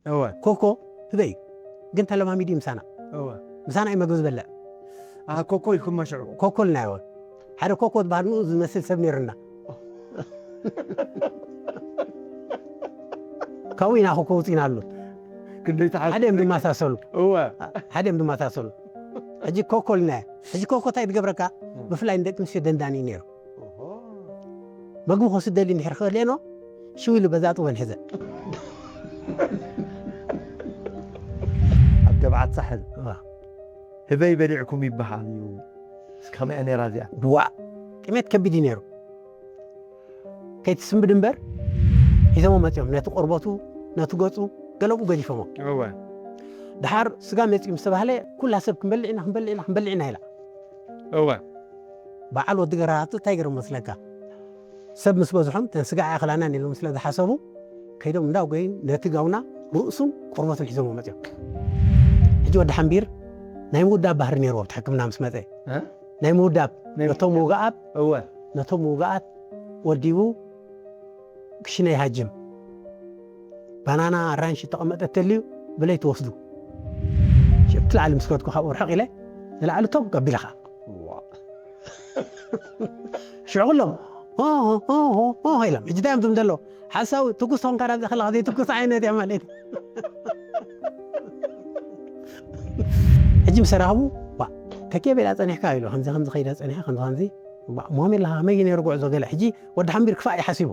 እወ ኮኮ ህበይ እዩ። ግን ተለማሚዱ እዩ ምሳና። እወ ምሳና እዩ መግቢ ዝበልዕ። ኣሃ ኮኮ ኢልኩም መሽዑ ኮኮ ኢልናዮ። ሓደ ኮኮ ዝበሃል ንኡ ዝመስል ሰብ ነይሩና። ካብኡ ኢና ኮኮ ውፅኢና ኣሎ። ክንደይ ሓደ እዮም ዝመሳሰሉ። እወ ሓደ እዮም ዝመሳሰሉ። ሕጂ ኮኮ ኢልናዮ። ሕጂ ኮኮ እንታይ ትገብረካ? ብፍላይ ንደቂ ኣንስትዮ ደንዳኒ እዩ ነይሩ። መግቢ ክወስድ ደሊ እንድሕር ክእልየኖ ሽው ኢሉ በዛ ጥወን ሕዘ። ኣብ ተባዓት ሳሕል ህበይ በሊዕኩም ይበሃል እዩ። እስከ ከመይ እያ ነይራ እዚኣ? ዋ ጥሜት ከቢድ እዩ ነይሩ። ከይትስንብድ እምበር ሒዞሞ መፂኦም ነቲ ቆርበቱ ነቲ ገፁ ገለብኡ ገዲፎሞ። እወ ድሓር ስጋ መፂኡ ምስ ተባህለ ኩላ ሰብ ክንበልዕ ኢና ክንበልዕ ኢና ክንበልዕ ኢና ኢላ። እወ በዓል ወዲ ገራሃቱ እንታይ ገይሮም መስለካ? ሰብ ምስ በዝሖም ተን ስጋ ኣያኽላናን ኢሎም ስለ ዝሓሰቡ ከይዶም እንዳጎዩ ነቲ ጋውና ርእሱን ቆርበቱን ሒዞሞ መፅኦም። ሕጂ ወዲ ሓምቢር ናይ ምውዳብ ባህሪ ነይርዎ ኣብቲ ሕክምና ምስ መፀ እ? ናይ ምውዳብ ናይ ነቶም ውግኣት እወ ነቶም ውግኣት ወዲቡ ክሽነ ይሃጅም። ባናና ኣራንሺ ተቐመጠ ተልዩ ብለይ ትወስዱ። ሽብቲ ላዕሊ ምስ ከድኩ ካብኡ ርሕቕ ኢለ ንላዕሊ ቶግ ኣቢለኻ ሽዑ ኩሎም ሆ ሆ ሆ ሆ ሆ ኢሎም ሕጂ እንታይ እዮም ትም ዘሎ ሓሳዊ ትኩስ ኾንካ ናብዚ ከለኻ ዘይትኩስ ዓይነት እያ ማለት ሕጂ ምስ ተራኸቡ ዋ ተኬ ቤላ ጸኒሕካ ኢሉ ከምዚ ከምዚ ከይደ ጸኒሐ ከምዚ ከምዚ ዋ ሞሃም የለኻ ከመይ ነይሩ ጉዕዞ ገለ ሕጂ ወዲ ሓምቢር ክፋእ ይሓሲቡ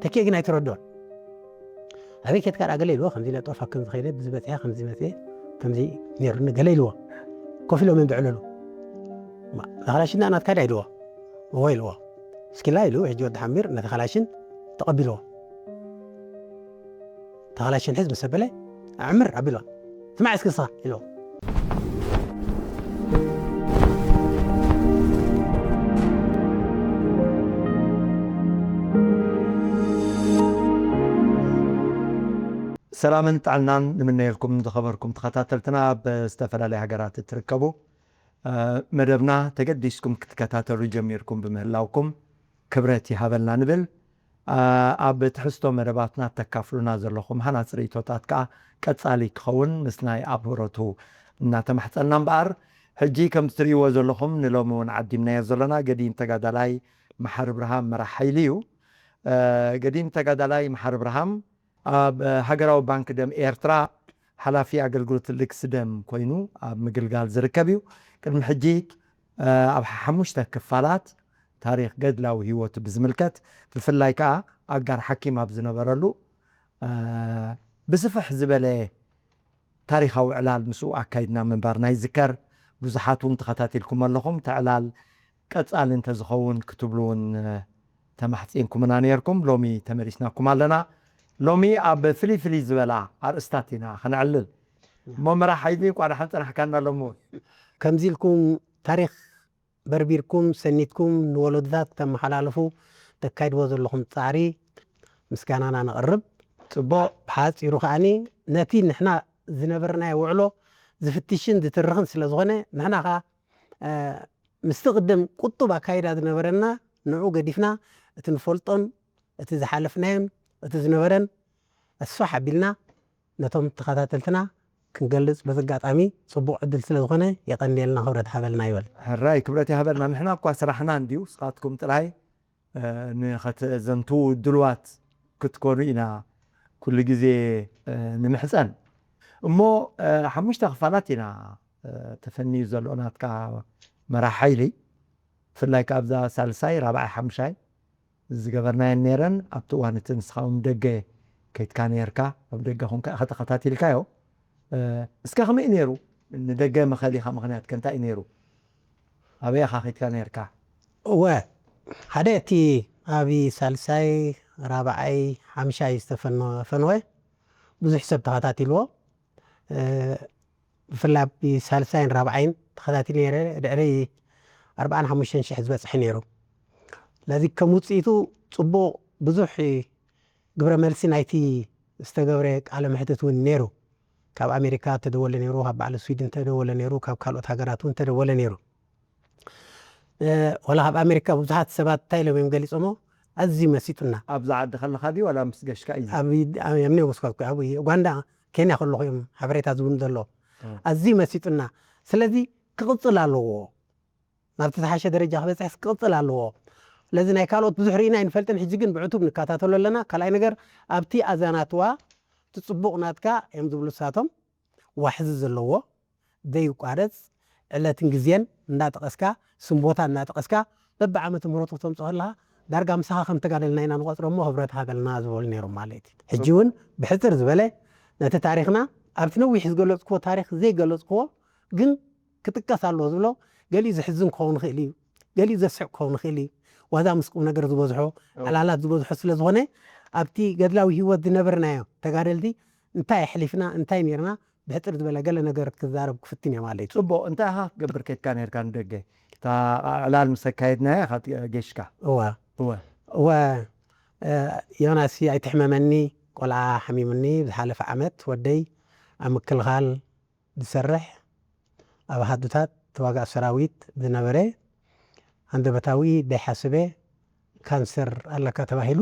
ተኬ ግን ኣይተረድኦን ኣበይ ኬትካ ዳ ገለ ኢልዎ ከምዚ ኢለ ጦፋ ከምዚ ከይደ ብዚ በፂሐ ከምዚ መፅአ ከምዚ ነይሩኒ ገለ ኢልዎ ኮፍ ኢሎም እዮም ዝዕለሉ ተኸላሽና ናትካ ዳ ኢልዎ እዎ ኢልዎ እስኪላ ኢሉ ሕጂ ወዲ ሓምቢር ነቲ ኸላሽን ተቐቢልዎ ተኸላሽን ሕዝ ምስ ኣበለ ኣዕምር ኣቢልዋ ስማዕ እስኪ ንስኻ ኢልዎ ሰላምን ጥዕናን ንምነየልኩም ዝኸበርኩም ተኸታተልትና ኣብ ዝተፈላለያ ሃገራት እትርከቡ መደብና ተገዲስኩም ክትከታተሉ ጀሚርኩም ብምህላውኩም ክብረት ይሃበልና ንብል። ኣብ ትሕዝቶ መደባትና ተካፍሉና ዘለኹም ሃናፂ ርእቶታት ከዓ ቀፃሊ ክኸውን ምስ ናይ ኣብህሮቱ እናተማሕፀልና እምበኣር ሕጂ ከም ትርእይዎ ዘለኹም ንሎሚ እውን ዓዲምናዮ ዘለና ገዲም ተጋዳላይ መሓሪ ብርሃን መራሕ ሓይሊ እዩ። ገዲም ተጋዳላይ መሓሪ ብርሃን ኣብ ሃገራዊ ባንክ ደም ኤርትራ ሓላፊ ኣገልግሎት ልግሲ ደም ኮይኑ ኣብ ምግልጋል ዝርከብ እዩ። ቅድሚ ሕጂ ኣብ ሓሙሽተ ክፋላት ታሪኽ ገድላዊ ህይወቱ ብዝምልከት ብፍላይ ከዓ ኣጋር ሓኪም ኣብ ዝነበረሉ ብስፍሕ ዝበለ ታሪኻዊ ዕላል ምስኡ ኣካይድና ምንባርና ይዝከር። ብዙሓት እውን ተኸታቲልኩም ኣለኹም። እቲ ዕላል ቀፃሊ እንተዝኸውን ክትብሉ እውን ተማሕፂንኩምና ነርኩም። ሎሚ ተመሊስናኩም ኣለና። ሎሚ ኣብ ፍልይ ፍልይ ዝበላ ኣርእስታት ኢና ከነዕልል። እሞ መራሕ ሓይሊ እንኳ ደሓን ፀናሕካና ሎሚ እውን። ከምዚ ኢልኩም ታሪኽ በርቢርኩም ሰኒድኩም ንወለዶታት ክተመሓላልፉ ተካይድዎ ዘለኹም ፃዕሪ ምስጋናና ነቕርብ። ፅቡቕ። ብሓፂሩ ከዓኒ ነቲ ንሕና ዝነበርናዮ ውዕሎ ዝፍትሽን ዝትርኽን ስለ ዝኾነ ንሕና ኸዓ ምስቲ ቅድም ቁጡብ ኣካይዳ ዝነበረና ንዑ ገዲፍና እቲ ንፈልጦን እቲ ዝሓለፍናዮን እቲ ዝነበረን ኣስፋሕ ኣቢልና ነቶም ተኸታተልትና ክንገልፅ በዚ ኣጋጣሚ ፅቡቕ ዕድል ስለ ዝኾነ የቐንየልና ክብረት ሃበልና ይበል። ሕራይ ክብረት ይሃበልና ንሕና እኳ ስራሕና እንድዩ ስኻትኩም ጥራይ ንኸተዘንትዉ ድልዋት ክትኮኑ ኢና ኩሉ ግዜ ንምሕፀን እሞ ሓሙሽተ ክፋላት ኢና ተፈንዩ ዘሎ ናትካ መራሕ ሓይሊ ብፍላይ ካብዛ ሳልሳይ ራብዓይ ሓምሻይ ዝገበርናየን ነይረን ኣብቲ እዋን እቲ ንስኻ እውን ደገ ከይትካ ነይርካ ኣብ ደገ ኮንካ ኢኻ ተኸታቲልካዮ እስከ ከመይ ነይሩ ንደገ መኸሊኻ ምኽንያት ከ እንታይ እዩ ነይሩ ኣበይ ኢኻ ከይትካ ነይርካ እወ ሓደ እቲ ኣብ ሳልሳይ ራብዓይ ሓምሻይ ዝተፈነወ ፈንወ ብዙሕ ሰብ ተኸታቲልዎ ብፍላይ ኣብ ሳልሳይን ራብዓይን ተኸታቲለ ነይረ ድሕሪ ኣርባዓን ሓሙሽተን ሽሕ ዝበፅሐ ነይሩ ስለዚ ከም ውፅኢቱ ፅቡቕ ብዙሕ ግብረ መልሲ ናይቲ ዝተገብረ ቃለ መሕትት እውን ነይሩ ካብ ኣሜሪካ ተደወለ ነይሩ ካብ በዓል ስዊድን ተደወለ ነይሩ ካብ ካልኦት ሃገራት እውን ተደወለ ነይሩ ወላ ካብ ኣሜሪካ ብዙሓት ሰባት እንታይ ኢሎም እዮም ገሊፆሞ ኣዝዩ መሲጡና። ኣብዚ ዓዲ ከለኻ ድዩ ዋላ ምስ ገሽካ እዩ? ኣብ ኣብ የምኔ ወስኳት ኣብ ኡጋንዳ፣ ኬንያ ከለኹ እዮም ሓበሬታ ዝብሉ ዘሎ። እ። ኣዝዩ መሲጡና። ስለዚ ክቕጽል ኣለዎ፣ ናብቲ ዝሓሸ ደረጃ ክበፅሕስ ክቕፅል ኣለዎ። ስለዚ ናይ ካልኦት ብዙሕ ርኢና ኣይንፈልጥን፣ ሕጂ ግን ብዕቱብ ንከታተሎ ኣለና። ካልኣይ ነገር ኣብቲ ኣዛናትዋ እቲ ፅቡቕ ናትካ እዮም ዝብሉ ንሳቶም ዋሕዚ ዘለዎ ዘይቋረፅ ዕለትን ግዜን እንዳጠቐስካ ስም ቦታ እንዳጠቐስካ በብዓመተ ምህረቱ ክተምፅኦ ከለኻ ዳርጋ ምሳኻ ከም ተጋደልና ኢና ንቆፅሮ እሞ ህብረት ሃበልና ዝበሉ ነይሮም ማለት እዩ። ሕጂ እውን ብሕፅር ዝበለ ነቲ ታሪኽና ኣብቲ ነዊሕ ዝገለፅክዎ ታሪኽ ዘይገለፅክዎ ግን ክጥቀስ ኣለዎ ዝብሎ ገሊኡ ዘሕዝን ክኸውን ይኽእል እዩ፣ ገሊኡ ዘስሕቅ ክኸውን ይኽእል እዩ። ዋዛ ምስ ቁም ነገር ዝበዝሖ ዕላላት ዝበዝሖ ስለ ዝኾነ ኣብቲ ገድላዊ ህይወት ዝነበርናዮ ተጋደልቲ እንታይ ኣሕሊፍና እንታይ ነርና ብሕፅር ዝበለ ገለ ነገር ክዛረብ ክፍትን እየ ማለት እዩ። ፅቡቕ እንታይ ኢኻ ክትገብር ከድካ ነርካ ንደገ እታ ዕላል ምስ ኣካየድናያ ኢኻ ጌሽካ? እዋ እወ እወ ዮናስ ኣይትሕመመኒ፣ ቆልዓ ሓሚሙኒ ዝሓለፈ ዓመት ወደይ ኣብ ምክልኻል ዝሰርሕ ኣብ ሃዱታት ተዋጋእ ሰራዊት ዝነበረ ሃንደበታዊ ደይሓስበ ካንሰር ኣለካ ተባሂሉ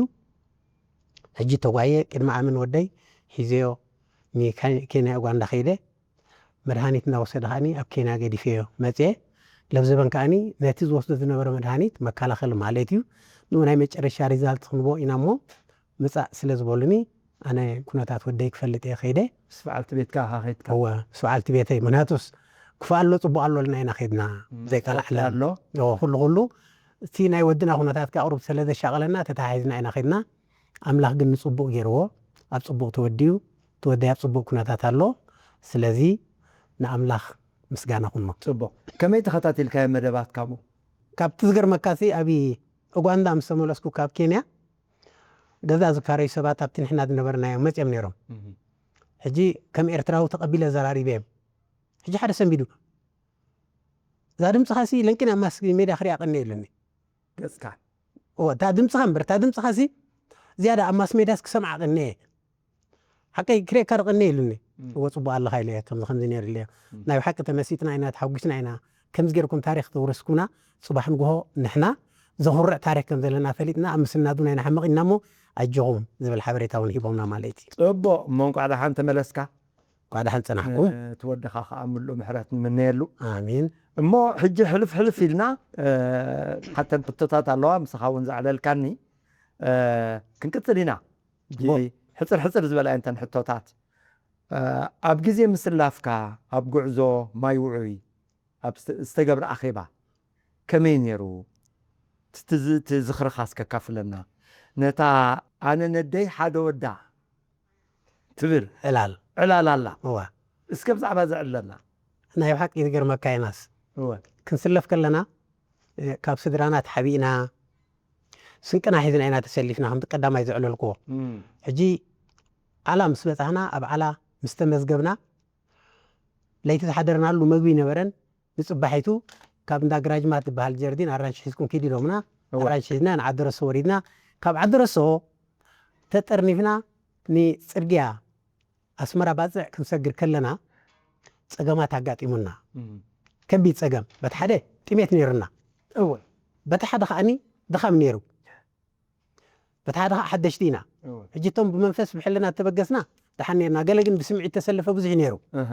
ሕጂ ተጓየ ቅድሚ ዓምን ወደይ ሒዘዮ ንኬንያ ኡጋንዳ ከይደ መድሃኒት እናወሰደ ከዓኒ ኣብ ኬንያ ገዲፈዮ መፅየ ለብዘበን ከዓኒ ነቲ ዝወስዶ ዝነበረ መድሃኒት መከላኸሊ ማለት እዩ ንኡ ናይ መጨረሻ ሪዛልት ክንቦ ኢና እሞ ምፃእ ስለ ዝበሉኒ ኣነ ኩነታት ወደይ ክፈልጥ እየ ከይደ ምስ በዓልቲ ቤትካ ኢኻ ከይድካ እወ ምስ በዓልቲ ቤተይ ምክንያቱስ ክፉእ ኣሎ ፅቡቅ ኣሎ ኢልና ኢና ከይድና ዘይቃላዕለ ኣሎ ኩሉ ኩሉ እቲ ናይ ወድና ኩነታት ከቅርብ ስለ ዘሻቀለና ተተሓሒዝና ኢና ከይድና ኣምላኽ ግን ንፅቡቅ ገይርዎ ኣብ ፅቡቅ ተወዲኡ ተወዳይ ኣብ ፅቡቅ ኩነታት ኣሎ ስለዚ ንኣምላኽ ምስጋና ኩኖ ፅቡቅ ከመይ ተኸታቲልካዮ መደባት ካብኡ ካብቲ ዝገርመካሲ ኣብ ኡጋንዳ ምስ ተመለስኩ ካብ ኬንያ ገዛ ዝካረዩ ሰባት ኣብቲ ንሕና ዝነበርናዮ መፅኦም ነይሮም ሕጂ ከም ኤርትራዊ ተቐቢለ ዘራሪበ እዮም ሕጂ ሓደ ሰንቢዱ እዛ ድምፅኻሲ ለንቅን ኣብ ማስ ሜዳ ክሪኣ ቀኒ የለኒ ገፅካ እታ ድምፅኻ እምበር እታ ድምፅኻሲ ዝያዳ ኣብ ማስ ሜዳስ ክሰምዓ ቀኒ እየ ሓቀይ ክሬካ ርቐኒ ኢሉኒ እዎ ፅቡቅ ኣለኻ ኢለ ከምዚ ከምዚ ነይሩ ኢለ ናይ ብሓቂ ተመሲጥና ኢና ተሓጒስና ኢና ከምዚ ገይርኩም ታሪክ ተውረስኩምና ፅባሕ ንግሆ ንሕና ዘኹርዕ ታሪክ ከም ዘለና ፈሊጥና ኣብ ምስናዱ ናይ ንሓምቕ ኢና እሞ ኣጆኹም ዝብል ሓበሬታ እውን ሂቦምና ማለት እዩ ፅቡቅ እሞ እንቋዕ ደሓን ተመለስካ እንቋዕ ደሓን ፀናሕኩም ትወድኻ ከዓ ምሉእ ምሕረት ንምነየሉ ኣሚን እሞ ሕጂ ሕልፍ ሕልፍ ኢልና ሓተን ሕቶታት ኣለዋ ምሳኻ እውን ዘዕለልካኒ ክንቅፅል ኢና ሕፅር ሕፅር ዝበላ እየንተን ሕቶታት ኣብ ግዜ ምስላፍካ ኣብ ጉዕዞ ማይ ውዑይ ኣብ ዝተገብረ ኣኼባ ከመይ ነይሩ ዝኽርኻስ ከካፍለና ነታ ኣነ ነደይ ሓደ ወዳ ትብል ዕላል ዕላል ኣላ እዋ እስከ ብዛዕባ ዘዕለና ናይ ብሓቂ ዝገርመካ ይናስ እወ ክንስለፍ ከለና ካብ ስድራና ተሓቢእና ስንቅና ሒዝና ኢና ተሰሊፍና ከምቲ ቀዳማይ ዘዕለልክዎ ሕጂ ዓላ ምስ በፃህና ኣብ ዓላ ምስ ተመዝገብና ለይቲ ዝሓደርናሉ መግቢ ይነበረን ንፅባሒቱ ካብ እንዳ ግራጅማት ዝበሃል ጀርዲን ኣራንሺ ሒዝኩም ኪድ ኢሎምና ኣራንሺ ሒዝና ንዓደረሶ ወሪድና ካብ ዓደረሶ ተጠርኒፍና ንፅርግያ ኣስመራ ባፅዕ ክንሰግር ከለና ፀገማት ኣጋጢሙና ከቢድ ፀገም በቲ ሓደ ጥሜት ነይሩና እወ በቲ ሓደ ከዓኒ ድኻም ነይሩ በቲ ሓደ ከዓ ሓደሽቲ ኢና እወ ሕጂ እቶም ብመንፈስ ብሕልና እተበገስና ደሓን ነርና ገለ ግን ብስምዒት ተሰለፈ ብዙሕ ነይሩ እህ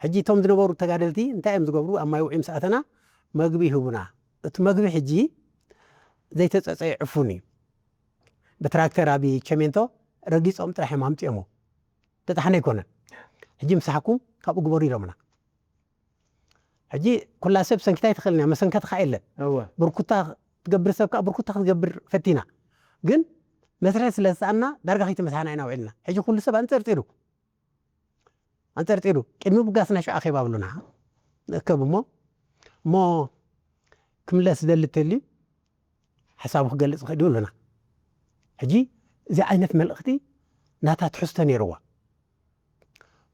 ሕጂ እቶም ዝነበሩ ተጋደልቲ እንታይ እዮም ዝገብሩ ኣብ ማይ ውዒ ምስ ኣተና መግቢ ይህቡና እቲ መግቢ ሕጂ ዘይተፀፀየ ዕፉን እዩ ብትራክተር ኣብ ቸሜንቶ ረጊፆም ጥራሕ እዮም ኣምፅኦሞ ተጣሕነ ኣይኮነን ሕጂ ምሳሕኩም ካብኡ ግበሩ ኢሎምና ሕጂ ኩላ ሰብ ሰንኪታ ይትኽእል እያ መሰንከቲ ከዓ የለን እወ ብርኩታ ትገብር ሰብ ከዓ ብርኩታ ክትገብር ፈቲና ግን መስርሒ ስለ ዝሰኣና ዳርጋ ከይተመሳሕና ኢና ውዒልና ሕጂ ኩሉ ሰብ ኣንፀርፂሩ ኣንፀርፂሩ ቅድሚ ብጋስ ናይ ሸዓ ኼባ ብሉና ንእከብ እሞ እሞ ክምለስ ዝደሊ ተልዩ ሓሳቡ ክገልፅ ክእል ይብሉና ሕጂ እዚ ዓይነት መልእኽቲ ናታ ትሕዝቶ ነይርዋ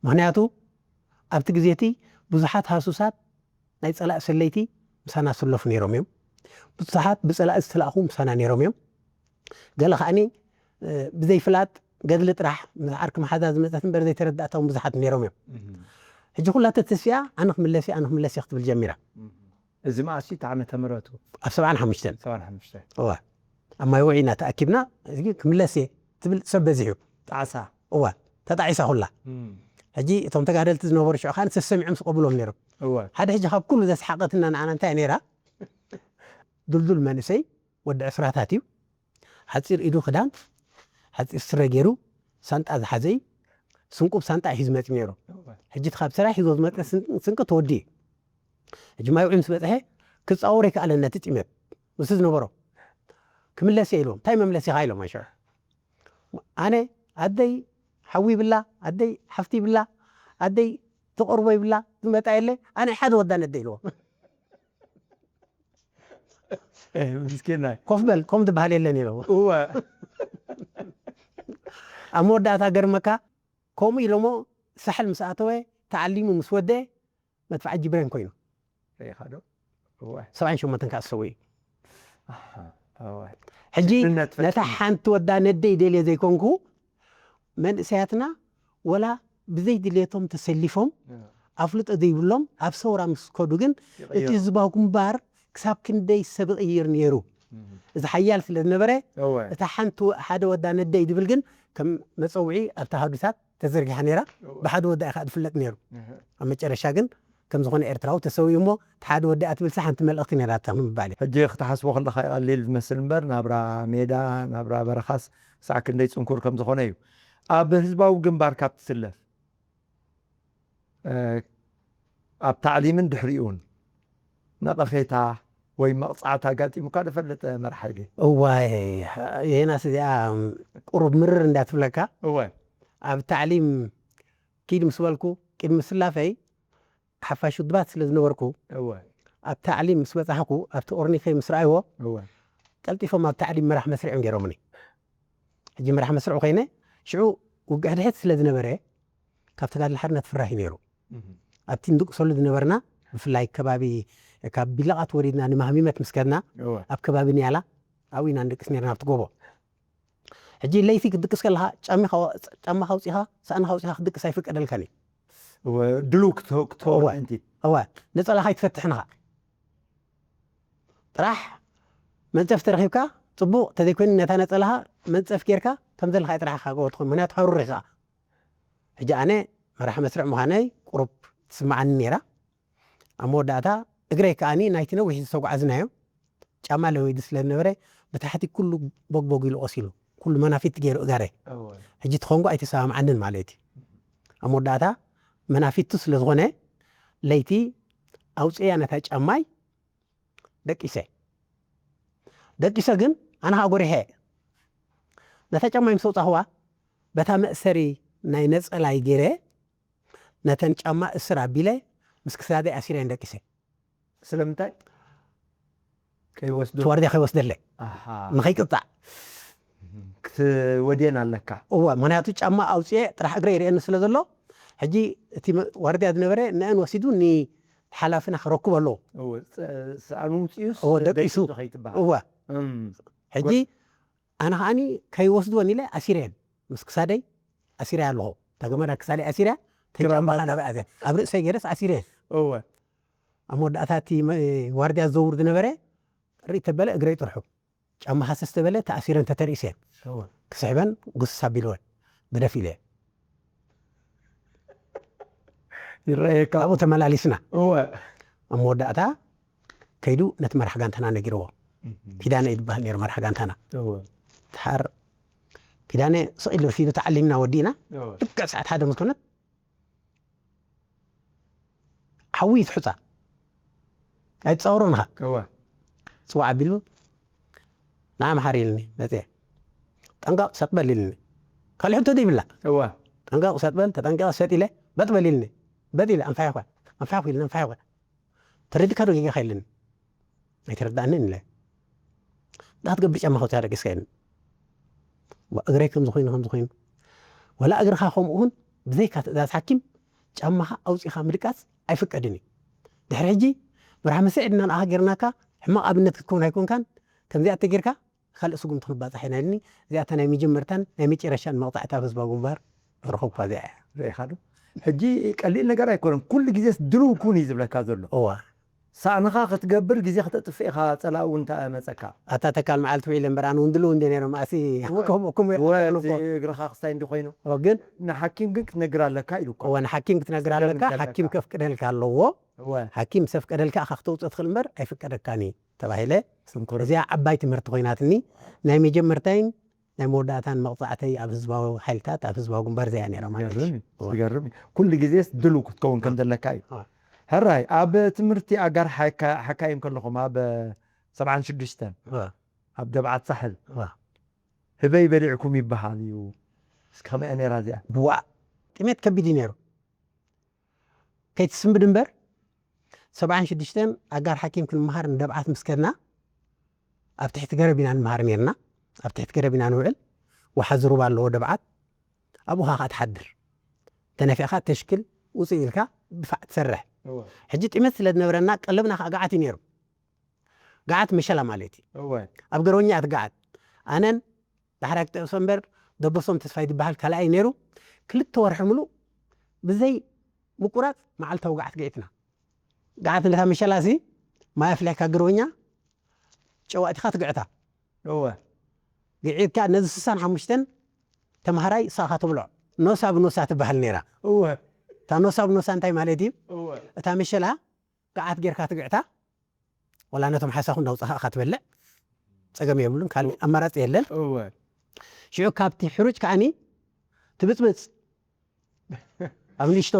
ምክንያቱ ኣብቲ ግዜ እቲ ብዙሓት ሃሱሳት ናይ ፀላእ ሰለይቲ ምሳና ዝስለፉ ነይሮም እዮም ብዙሓት ብፀላእ ዝተላእኹ ምሳና ነይሮም እዮም ገለ ከዓኒ ብዘይፍላጥ ገድሊ ጥራሕ ምስ ዓርኪ መሓዛ ዝመፀት እምበር ዘይተረዳእታ እውን ብዙሓት ነይሮም እዮም ሕጂ ኩላ ተተስፊኣ ኣነ ክምለስ ኣነ ክምለስ ክትብል ጀሚራ እዚ መኣስ እዩ ዓመተ ምሕረቱ ኣብ ሰብዓን ሓሙሽተን ሰብዓን ሓሙሽተ እወ ኣብ ማይ ውዒ ኢና ተኣኪብና፣ እዚ ክምለስ እየ ትብል ሰብ በዚሕ እዩ። ጣዕሳ እዋ ተጣዒሳ ኩላ። ሕጂ እቶም ተጋደልቲ ዝነበሩ ሽዑ ከዓ ተሰሚዖም ዝቐብሎም ነይሮም። እወ ሓደ ሕጂ ካብ ኩሉ ዘስሓቐትና ንዓና እንታይ ነይራ? ድልዱል መንእሰይ ወዲ ዕስራታት እዩ። ሓፂር ኢዱ ክዳን፣ ሓፂር ስረ ገይሩ፣ ሳንጣ ዝሓዘ እዩ። ስንቁ ብሳንጣ እዩ ዝመፅ ነይሩ። ሕጂ እቲ ካብ ስራሕ ሒዞ ዝመፀ ስን- ስንቂ ተወዲ እዩ። ሕጂ ማይ ውዒ ምስ በፅሐ ክፃወር ይከኣለን ነቲ ጢመት ምስ ዝነበሮ ክምለስ እየ ኢልዎም። እንታይ መምለስ ኢኻ ኢሎም ኣይሸዑ ኣነ ኣደይ ሓዊ ይብላ ኣደይ ሓፍቲ ይብላ ኣደይ ትቐርቦ ይብላ ዝመጣ የለ ኣነ ሓደ ወዳ ነደ ኢልዎም። ምስኪናይ ኮፍ በል ከም ዝበሃል የለን ኢልዎ። እወ ኣብ መወዳእታ ገርመካ ከምኡ ኢሎሞ ሳሕል ምስ ኣተወ ተዓሊሙ ምስ ወደ መድፍዓ ጅብሬን ኮይኑ ሪኢኻ ዶ እወ ሰብዓን ሸሞንተን ከዓ ዝሰው እዩ። ኣሃ፣ እወ ሕጂ ጅግንነት ፈፂሙ። ነታ ሓንቲ ወዳ ነደይ ደልየ ዘይኮንኩ መንእሰያትና ወላ ብዘይ ድልየቶም ተሰሊፎም ኣፍልጦ ዘይብሎም ኣብ ሰውራ ምስ ከዱ ግን እቲ ይቕይሩ። ህዝባዊ ግንባር ክሳብ ክንደይ ሰብ ይቕይር ነይሩ። እዚ ሓያል ስለ ዝነበረ እወ እታ ሓንቲ ወ- ሓደ ወዳ ነደይ ዝብል ግን ከም መፀውዒ ኣብቲ ኣሃዱታት ተዘርጊሓ ነይራ። ብሓደ ወዳ ኢኻ ዝፍለጥ ነይሩ። ኣብ መጨረሻ ግን ከም ዝኾነ ኤርትራዊ ተሰዊኡ እሞ እቲ ሓደ ወዳ እያ ትብልሲ ሓንቲ መልእኽቲ ነይራታ ምባል እዩ። ሕጂ ክትሓስቦ ከለካ ይቐሊል ዝመስል እምበር ናብራ ሜዳ ናብራ በረኻስ ሳዕ ክንደይ ፅንኩር ከም ዝኾነ እዩ። ኣብ ህዝባዊ ግንባር ካብ ትስለፍ እ፣ ኣብ ታዕሊምን ድሕሪኡን ነቐፌታ ወይ መቕፃዕቲ ኣጋጢሙካ ዝፈልጥ መራሕ ሓይሊ? እዋይ ዮናስ እዚኣ ቁሩብ ምርር እንዳትብለካ እወ ኣብ ታዕሊም ኪድ ምስ በልኩ ቅድሚ ስላፈይ ሓፋሽ ውድባት ስለ ዝነበርኩ እወ ኣብ ታዕሊም ምስ በፃሕኩ ኣብቲ ኦርኒከይ ምስ ረኣይዎ እወ ቀልጢፎም ኣብ ታዕሊም መራሕ መስርዕም ገይሮምኒ። ሕጂ መራሕ መስርዕ ኮይነ ሽዑ ውግእ ሕድሕድ ስለ ዝነበረ ካብ ተጋድሎ ሓርነት ፍራሕ እዩ ነይሩ። ኣብቲ ንድቅሰሉ ዝነበርና ብፍላይ ከባቢ ካብ ቢላቓት ወሪድና ንማህሚመት ምስ ከድና እወ ኣብ ከባቢ ንያላ ኣብኡ ኢና ንድቅስ ነርና ኣብቲ ጎቦ። ሕጂ ለይቲ ክትድቅስ ከለኻ ጫሚኻ ጫማኻ ኣውፂኻ ሳእንኻ ኣውፂኻ ክትድቅስ ኣይፍቀደልካን እዩ። እወ ድሉው ክትሆ- ክትኸውን እወ። ምእንቲ እወ ነፀላኻ ኣይትፈትሕን ኢኻ። ጥራሕ መንፀፍ ተረኺብካ ፅቡቕ ተዘይኮይኑ ነታ ነፀላኻ መንፀፍ ጌርካ ከም ዘለኻ ጥራሕ ኢኻ ጎቦ ትኾን ምክንያቱ ሃሩር ኢኻ። ሕጂ ኣነ መራሕ መስርዕ ምዃነይ ቁሩብ ትስምዓኒ ነይራ። ኣብ መወዳእታ እግረይ ከኣኒ ናይቲ ነዊሕ ዝተጓዓዝናዮ ጫማ ለወይዲ ስለ ዝነበረ ብታሕቲ ኩሉ ቦግቦግ ኢሉ ቆሲሉ ኩሉ መናፊት ገይሩ እጋረይ። ሕጂ እቲ ኮንጎ ኣይተሰማምዓንን ማለት እዩ። ኣብ መወዳእታ መናፊቱ ስለ ዝኾነ ለይቲ ኣውፅያ ነታ ጫማይ ደቂሰ ደቂሰ ግን ኣነ ከዓ ጎሪሐ ነታ ጫማይ ምስ ኣውፃኽዋ በታ መእሰሪ ናይ ነፀላይ ገይረ ነተን ጫማ እስር ኣቢለ ምስ ክሳደይ ኣሲረን ደቂሰ ስለምንታይ ከይወስዱ እቲ ዋርድያ ከይወስደለይ ኣሃ፣ ንኸይቅጣዕ ክትወድየን ኣለካ። እወ ምክንያቱ ጫማ ኣውፅኤ ጥራሕ እግረ ይርእየኒ ስለ ዘሎ ሕጂ እቲ መ- ዋርድያ ዝነበረ ንአን ወሲዱ ንሓላፍና ክረክብ ኣለዎ። እወ፣ ጸ- ሰኣኑ ውፅኡስ እወ፣ ደቂሱ። ከይትበሃል እወ እም፣ ሕጂ ኣነ ከዓኒ ከይወስድወን ኢለ ኣሲረየን ምስ ክሳደይ ኣሲረያ ኣለኹ። እታ ገመዳ ክሳደይ ኣሲረያ ተጫማ ናብኣ ኣትያ ኣብ ርእሰይ ገይረስ ኣሲረየን። እወ ኣብ መወዳእታ እቲ መ- ዋርድያ ዝዘውር ዝነበረ ርኢ ተበለ እግረይ ጥርሑ ጫማ ሃሰስ ተበለ ተኣሲረን ተተርእሰን እወ ክስሕበን ጉስስ ኣቢልወን ግደፍ ኢለ ይረኣየካ። ካብኡ ተመላሊስና። እወ ኣብ መወዳእታ ከይዱ ነቲ መራሕ ጋንታና ነጊርዎ። ኪዳነ እዩ ዝበሃል ነይሩ መራሕ ጋንታና። እወ ተሓር ኪዳነ ስቕ ኢሉ ረፊዱ ተዓሊምና ወዲእና። እወ ልክዕ ሰዓት ሓደ ምስ ኮነት ሓዊ ትሑፃ ኣይትፃወሮን ኢኻ። እወ ፅዋዕ ኣቢሉ ንዓ መሓር ኢልኒ መፅአ። ጠንቀቕ ሰጥ በል ኢልኒ። ካልእ ሕቶ ዘይብላ እወ ጠንቀቕ ሰጥ በል ተጠንቀቐ ሰጥ ኢለ በጥ በል ኢልኒ። በጥ ኢለ ኣንፋሕ ይኾ ኣንፋሕ ኢልኒ ኣንፋሕ ይኾ ተረዲካ ዶ ጌጋ ኢልኒ። ኣይተረዳእንን ኢለ ዳት ገብር ጫማ ከውፅያ ደቂስካ ኢልኒ። እግረይ ከም ዝኾይኑ ከም ዝኾይኑ ወላ እግርኻ ከምኡ እውን ብዘይካ ትእዛዝ ሓኪም ጫማኻ ኣውፂኻ ምድቃስ ኣይፍቀድን እዩ። ድሕሪ ሕጂ መርሓ መስርዕ ድና ንኣኻ ጌርናካ ሕማቕ ኣብነት ክትከውን ኣይኮንካን ከምዚኣ ተጌርካ ካልእ ስጉምቲ ክንባፃሕ ኢና ኢልኒ። እዚኣታ ናይ መጀመርታን ናይ መጨረሻን መቕፃዕቲ ኣብ ህዝባዊ ግንባር ዝረኸብኳ እዚኣ እያ። ርኢኻ ዶ? ሕጂ ቀሊል ነገር ኣይኮነን። ኩሉ ግዜስ ድልው ኩን እዩ ዝብለካ ዘሎ። እዋ ሳእንኻ ክትገብር ግዜ ክተጥፍእ ኢኻ፣ ጸላኢ እውን እንተ መጸካ። ኣታ ተካል መዓልቲ ውዒለ እምበር፣ ኣነ እውን ድልው እንደ ነይሮም፣ ኣሲ እወ። ከምኡ፣ ከምኡ እየ እወ፣ ዝሓሰብኩ። እቲ እግርኻ ክስታይ እንዲ ኮይኑ። እወ፣ ግን ንሓኪም ግን ክትነግር ኣለካ ኢሉ እኮ። እወ፣ ንሓኪም ክትነግር ኣለካ፣ ክትነግር ሓኪም ኣለካ። ከፍቅደልካ ኣለዎ። እወ። ሓኪም ምስ ኣፍቀደልካ ኢኻ ክተውፅእ ትኽእል እምበር ኣይፍቀደካን እዩ ተባሂለ። ስንኩር። እዚኣ ዓባይ ትምህርቲ ኮይናትኒ። ናይ መጀመርታይን ናይ መወዳእታን መቕጻዕተይ ኣብ ህዝባዊ ሓይልታት፣ ኣብ ህዝባዊ ግንባር እዚኣ ነይራ ማለት እዩ። ዝገርም እዩ። እወ። ዝገርም እዩ። ኩሉ ግዜስ ድሉው ክትከውን ከም እወ። ዘለካ እዩ። እወ። ሕራይ፣ ኣብ ትምህርቲ ኣጋር ሓካ-፣ ሓካይም ከለኹም ኣብ ሰብዓን ሽዱሽተን እወ። ኣብ ደብዓት ሳሕል እወ። ህበይ በሊዕኩም ይበሃል እዩ። እስኪ ከመይ እያ ነይራ እዚኣ? ብዋእ፣ ጥሜት ከቢድ እዩ ነይሩ። ከይትስንብድ እምበር፣ ሰብዓን ሽዱሽተን ኣጋር ሓኪም ክንመሃር ንደብዓት ምስ ከድና፣ ኣብ ትሕቲ ገረብ ኢና ንመሃር ነይርና። ኣብ ትሕቲ ገረብ ኢና ንውዕል። ወሓዚ ሩባ ኣለዎ ደብዓት። ኣብኡ ኻኻ ትሓድር። ተነፊዕካ ተሽክል ውፅእ ኢልካ ድፋዕ ትሰርሕ። እወ። ሕጂ ጥሜት ስለ ዝነበረና፣ ቀለብና ኸዓ ገዓት እዩ ነይሩ። ገዓት መሸላ ማለት እዩ። እወ። ኣብ ገረወኛ እያ ትገዓት። ኣነን ዳሕራይ ክጠቕሶ እምበር፣ ደበሶም ተስፋይ ዝበሃል ካልኣይ ነይሩ። ክልተ ወርሒ ምሉእ ብዘይ ምቁራጽ መዓልታዊ ገዓት ገዒትና። ገዓት ነታ መሸላሲ ማይ ኣፍሊሕካ ግርብኛ ጨው ኣእቲኻ ትግዕታ። እወ። ግዒትካ ነዚ ስሳን ሓሙሽተን ተምሃራይ ሳኻ ትብልዖ። ኖሳ ብኖሳ ትበሃል ነይራ። እወ። እታ ኖሳ ብኖሳ እንታይ ማለት እዩ? እወ። እታ መሸላ ገዓት ጌርካ ትግዕታ። ወላ ነቶም ሓሳኹ እንዳውጻኻ ኢኻ ትበልዕ። ጸገም የብሉን፣ ካልእ ኣማራጺ የለን። እወ። ሽዑ ካብቲ ሕሩጭ ከኣኒ ትብጽብጽ። ኣብ ንእሽቶ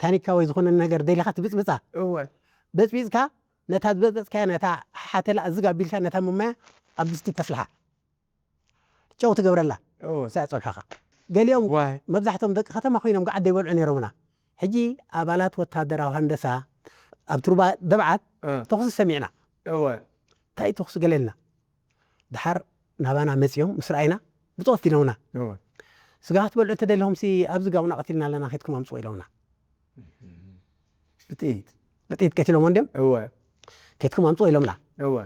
ታኒካ ወይ ዝኾነ ነገር ደሊኻ ትብጽብጻ። እወ። በጽቢጽካ ነታ ዝበጽበጽካያ ነታ ሓተላ እዝግ ኣቢልካ ነታ ሙማያ ኣብ ድስቲ ተፍልሓ። ጨው ትገብረላ። እወ። እሳ ጸብሕኻ። ገሊኦም ዋይ። መብዛሕትኦም ደቂ ከተማ ኮይኖም ገዓት ዘይበልዑ ነይሮምና። ሕጂ ኣባላት ወታደራዊ ሃንደሳ ኣብ ትሩባ ደብዓት እ። ተኹሲ ሰሚዕና። እወ። እንታይ ተኹሲ ገለ ኢልና። ደሓር ናባና መጺኦም ምስ ረኣይና ብጾት ኢሎምና። እወ። ስጋ ክትበልዑ እንተደሊኹምሲ ኣብዚ ጋውና ቀቲልና ኣለና፣ ከይድኩም ኣምጽኡ ኢሎምና። ብጥይት። ብጥይት ቀቲሎሞ እንድዮም? እወ። ከይድኩም ኣምጽኡ ኢሎምና። እወ።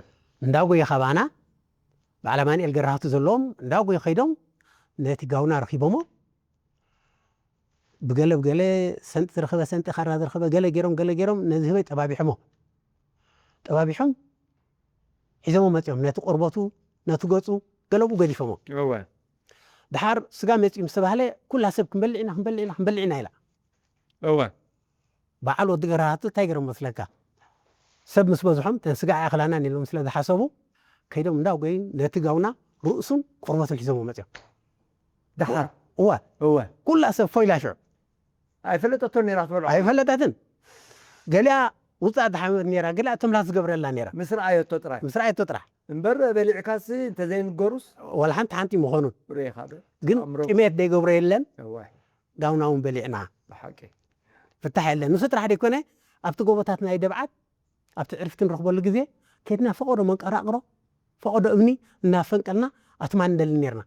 እንዳጎየ ካባና በዓል ኣማኑኤል ገረሃቱ ዘለዎም እንዳጎዩ ከይዶም ነቲ ጋውና ረኺቦሞ። ብገለ ብገለ ሰንጢ ዝረኸበ ሰንጢ፣ ካራ ዝረኸበ ገለ ገይሮም፣ ገለ ገይሮም ነዚ ህበይ ጠባቢሖሞ። ጠባቢሖም ሒዞሞ መጺኦም ነቲ ቆርበቱ፣ ነቲ ገጹ፣ ገለቡ ገዲፎሞ። እወ። ደሓር ስጋ መጺኡ ምስ ተባህለ ኩላ ሰብ ክንበልዕ ኢና፣ ክንበልዕ ኢና፣ ክንበልዕ ኢና ኢላ። እወ። በዓል ወዲ ገረሃቱ እንታይ ገይሮም መስለካ? ሰብ ምስ በዝሖም፣ እተን ስጋ ኣይኣኽላናን ኢሎም ስለ ዝሓሰቡ፣ ከይዶም እንዳጎዩ ነቲ ጋውና ርእሱን ቆርበቱን ሒዞሞ መጺኦም። ደሓር? እወ። እወ። ኩላ ሰብ ፎይላ ሽዑ። ኣይፈለጠቶን ነይራ ትበልዖ? ኣይፈለጠትን። ገሊኣ ውጻእ ዝሓመድ ነይራ፣ ገሊኣ ተምላስ ዝገብረላ ነይራ። ምስ ረኣየቶ ጥራይ? ምስ ረኣየቶ ጥራሕ። እምበር በሊዕካሲ እንተዘይንገሩስ? ወላ ሓንቲ ሓንቲ ምኾኑን። ርኢኻ ዶ? ግን ኣእምሮ ጥሜት ዘይገብሮ የለን። እወ። ጋውና እውን በሊዕና። ብሓቂ። ፍታሕ የለን። ንሱ ጥራሕ ደይኮነ፣ ኣብቲ ጎቦታት ናይ ደብዓት፣ ኣብቲ ዕርፍቲ ንረኽበሉ ግዜ፣ ከድና ፈቐዶ መንቀራቕሮ፣ ፈቐዶ እምኒ እናፈንቀልና ኣትማን ንደሊ ነይርና።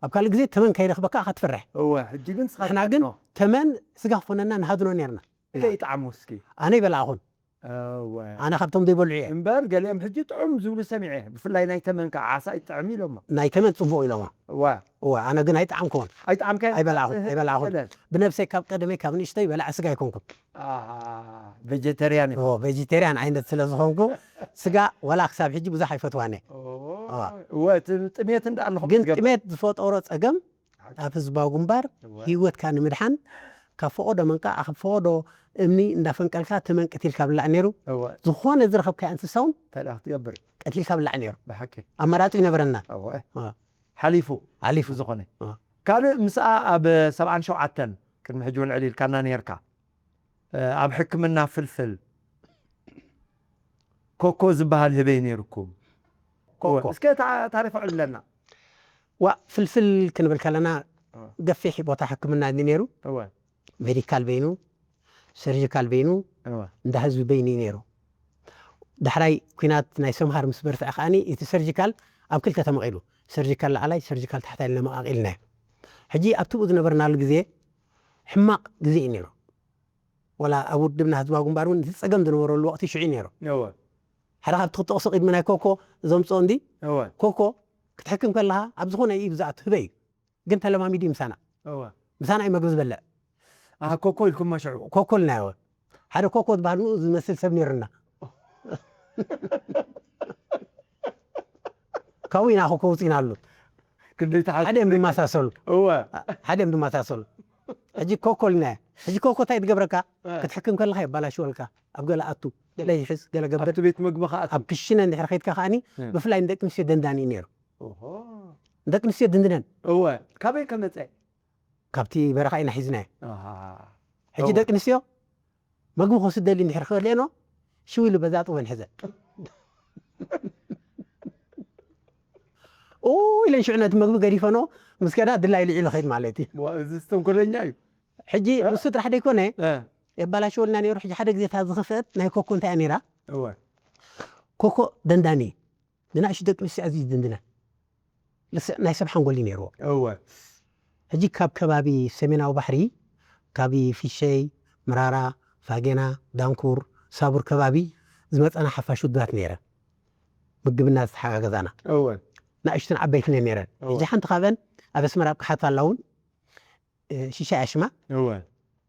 ኣብ ካልእ ግዜ ተመን ከይረኽበካ ኢኻ ትፈርሕ። እወ፣ ሕጂ ግን ንስኻ ንሕና ግን ትሓድኖ። ተመን ስጋ ክኾነና ንሃድኖ ነይርና። እንታይ ይጠዓሙ እስኪ? ኣነ ይበላዕኹን። እወ። ኣነ ካብቶም ዘይበልዑ እየ። እምበር ገሊኦም ሕጂ ጥዑም ዝብሉ ሰሚዐ። ብፍላይ ናይ ተመን ከዓ ዓሳ ይጥዕም ኢሎሞ። ናይ ተመን ጽቡቕ ኢሎሞ። እወ። እወ፣ ኣነ ግን ኣይጠዓምኩዎን። ኣይጠዓምካዮን? ኣይበላዕኹን፣ እህ፣ ኣይበላዕኹን። ሰለስ። ብነብሰይ ካብ ቀደመይ ካብ ንእሽተይ በላዕ ስጋ ኣይኮንኩን። ኣሃ፣ ቬጀተርያን ኢኻ። እወ፣ ቬጀተርያን ዓይነት ስለ ዝኾንኩ ስጋ ወላ ክሳብ ሕጂ ብዙሕ ኣይፈትዋን እየ። ኦ፣ እወ። እወ፣ እቲ ጥሜት እንዳ ኣለኹም ግን ትገብር። ጥሜት ዝፈጠሮ ጸገም ኣብ ህዝባዊ ግንባር እወ። ህይወትካ ንምድሓን ካብ ፈቐዶ መንቃ-፣ ካብ ፈቐዶ እምኒ እንዳፈንቀልካ ተመን ቀቲልካ ብላዕ ነይሩ። እወ። ዝኾነ ዝረኸብካዮ እንስሳ እውን እንታይ ደኣ ክትገብር? ቀቲልካ ብላዕ ነይሩ። ብሓቂ። ኣማራጺ ይነበረና። እወ። እወ። ሓሊፉ። ሓሊፉ። ዝኾነ። እወ። ካልእ ምስኣ ኣብ ሰብዓን ሸውዓተን ቅድሚ ሕጂ እውን ዕልልካና ነይርካ። እ፣ ኣብ ሕክምና ፍልፍል ኮኮ ዝበሃል ህበይ ነይርኩም። ኮኮ። እወ። እስከ ታ-፣ ታሪኹ ዕልለና። ዋ፣ ፍልፍል ክንብል ከለና እወ። ገፊሕ ቦታ ሕክምና እዩ ነይሩ። እወ። ሜዲካል በይኑ፣ ሰርጂካል በይኑ፣ እወ። እንዳ ህዝቢ በይኑ እዩ ነይሩ። ዳሕራይ ኲናት ናይ ሰምሃር ምስ በርትዐ ከኣኒ እቲ ሰርጂካል ኣብ ክልተ ተመቒሉ። ሰርጂካል ላዕላይ፣ ሰርጂካል ታሕታይ ኢልና መቓቒልናዮ። ሕጂ ኣብቲ ብኡ ዝነበርናሉ ግዜ ሕማቕ ግዜ እዩ ነይሩ። ወላ ኣብ ውድብና ህዝባዊ ግንባር እውን እቲ ጸገም ዝነበረሉ ወቕቲ ሽዑ እዩ ነይሩ። እወ። ሓደ ካብቲ ክጠቕሶ ቅድሚ ናይ ኮኮ ዘምጽኦ እንዲ፣ እወ። ኮኮ ክትሕክም ከለኻ ኣብ ዝኾነ እዩ ዝኣቱ ህበይ እዩ። ግን ተለማሚዱ እዩ ምሳና። እወ። ምሳና እዩ መግቢ ዝበልዕ። ኣሃ፣ ኮኮ ኢልኩሞ ሽዑ? ኮኮ ኢልናዮ። ሓደ ኮኮ ዝበሃል ንኡ ዝመስል ሰብ ነይርና። ካብኡ ኢና ኮኮ ውፅኢና ኣሎ። ክንደይ ተሓ ሓደ እዮም ዝመሳሰሉ። እወ ሓደ እዮም ዝመሳሰሉ። ሕጂ ኮኮ ኢልና። ሕጂ ኮኮ እንታይ ትገብረካ? ክትሕክም ከለካ የባላሽወልካ። ኣብ ገለ ኣቱ፣ ገለ ይሕዝ፣ ገለ ገብር። ኣብቲ ቤት ምግቢ ከኣ ኣብ ክሽነ እንድሕር ከይድካ ከዓኒ እ። ብፍላይ ንደቂ ኣንስትዮ ደንዳኒ እዩ ነይሩ። ኦሆ ደቂ ኣንስትዮ ድንድነን እወ ካበይ ከመፀ ካብቲ በረኻ ኢና ሒዝናዮ። ኣሃ ሕጂ እወ። ደቂ ኣንስትዮ መግቢ ክወስድ ደሊ እንድሕር ክእልየኖ ሽው ኢሉ በዛ ጥወን ሕዘ ኡ ኢለን ሽዑ ነቲ መግቢ ገዲፈኖ ምስ ከዳ ድላይ ልዒሉ ኸይድ ማለት እዩ። ዋ፣ እዚ ዝተንኮለኛ እዩ ሕጂ ንሱ ጥራሕ ደይኮነ እ፣ የባላሽወልና ነይሩ። ሕጂ ሓደ ግዜ እታ ዝኸፍአት ናይ ኮኮ እንታይ እያ ነይራ? እወ ኮኮ ደንዳኒ ንናእሽቱ ደቂ ኣንስትዮ ኣዝዩ ዝድንድነን ልስዕ ናይ ሰብ ሓንጎል እዩ ነይርዎ። እወ ሕጂ ካብ ከባቢ ሰሜናዊ ባሕሪ ካብ ፊሸይ፣ ምራራ፣ ፋጌና፣ ዳንኩር፣ ሳቡር ከባቢ ዝመፀና ሓፋሽ ውድባት ነይረ ምግብና ዝተሓጋገዛና እወ ናእሽቱን ዓበይትን እየን ነይረን። እወ። ሕጂ ሓንቲ ካብአን ኣብ ኣስመራ ኣብ ቅሓት ኣላ እውን እ፣ ሽሻይ ኣሽማ እወ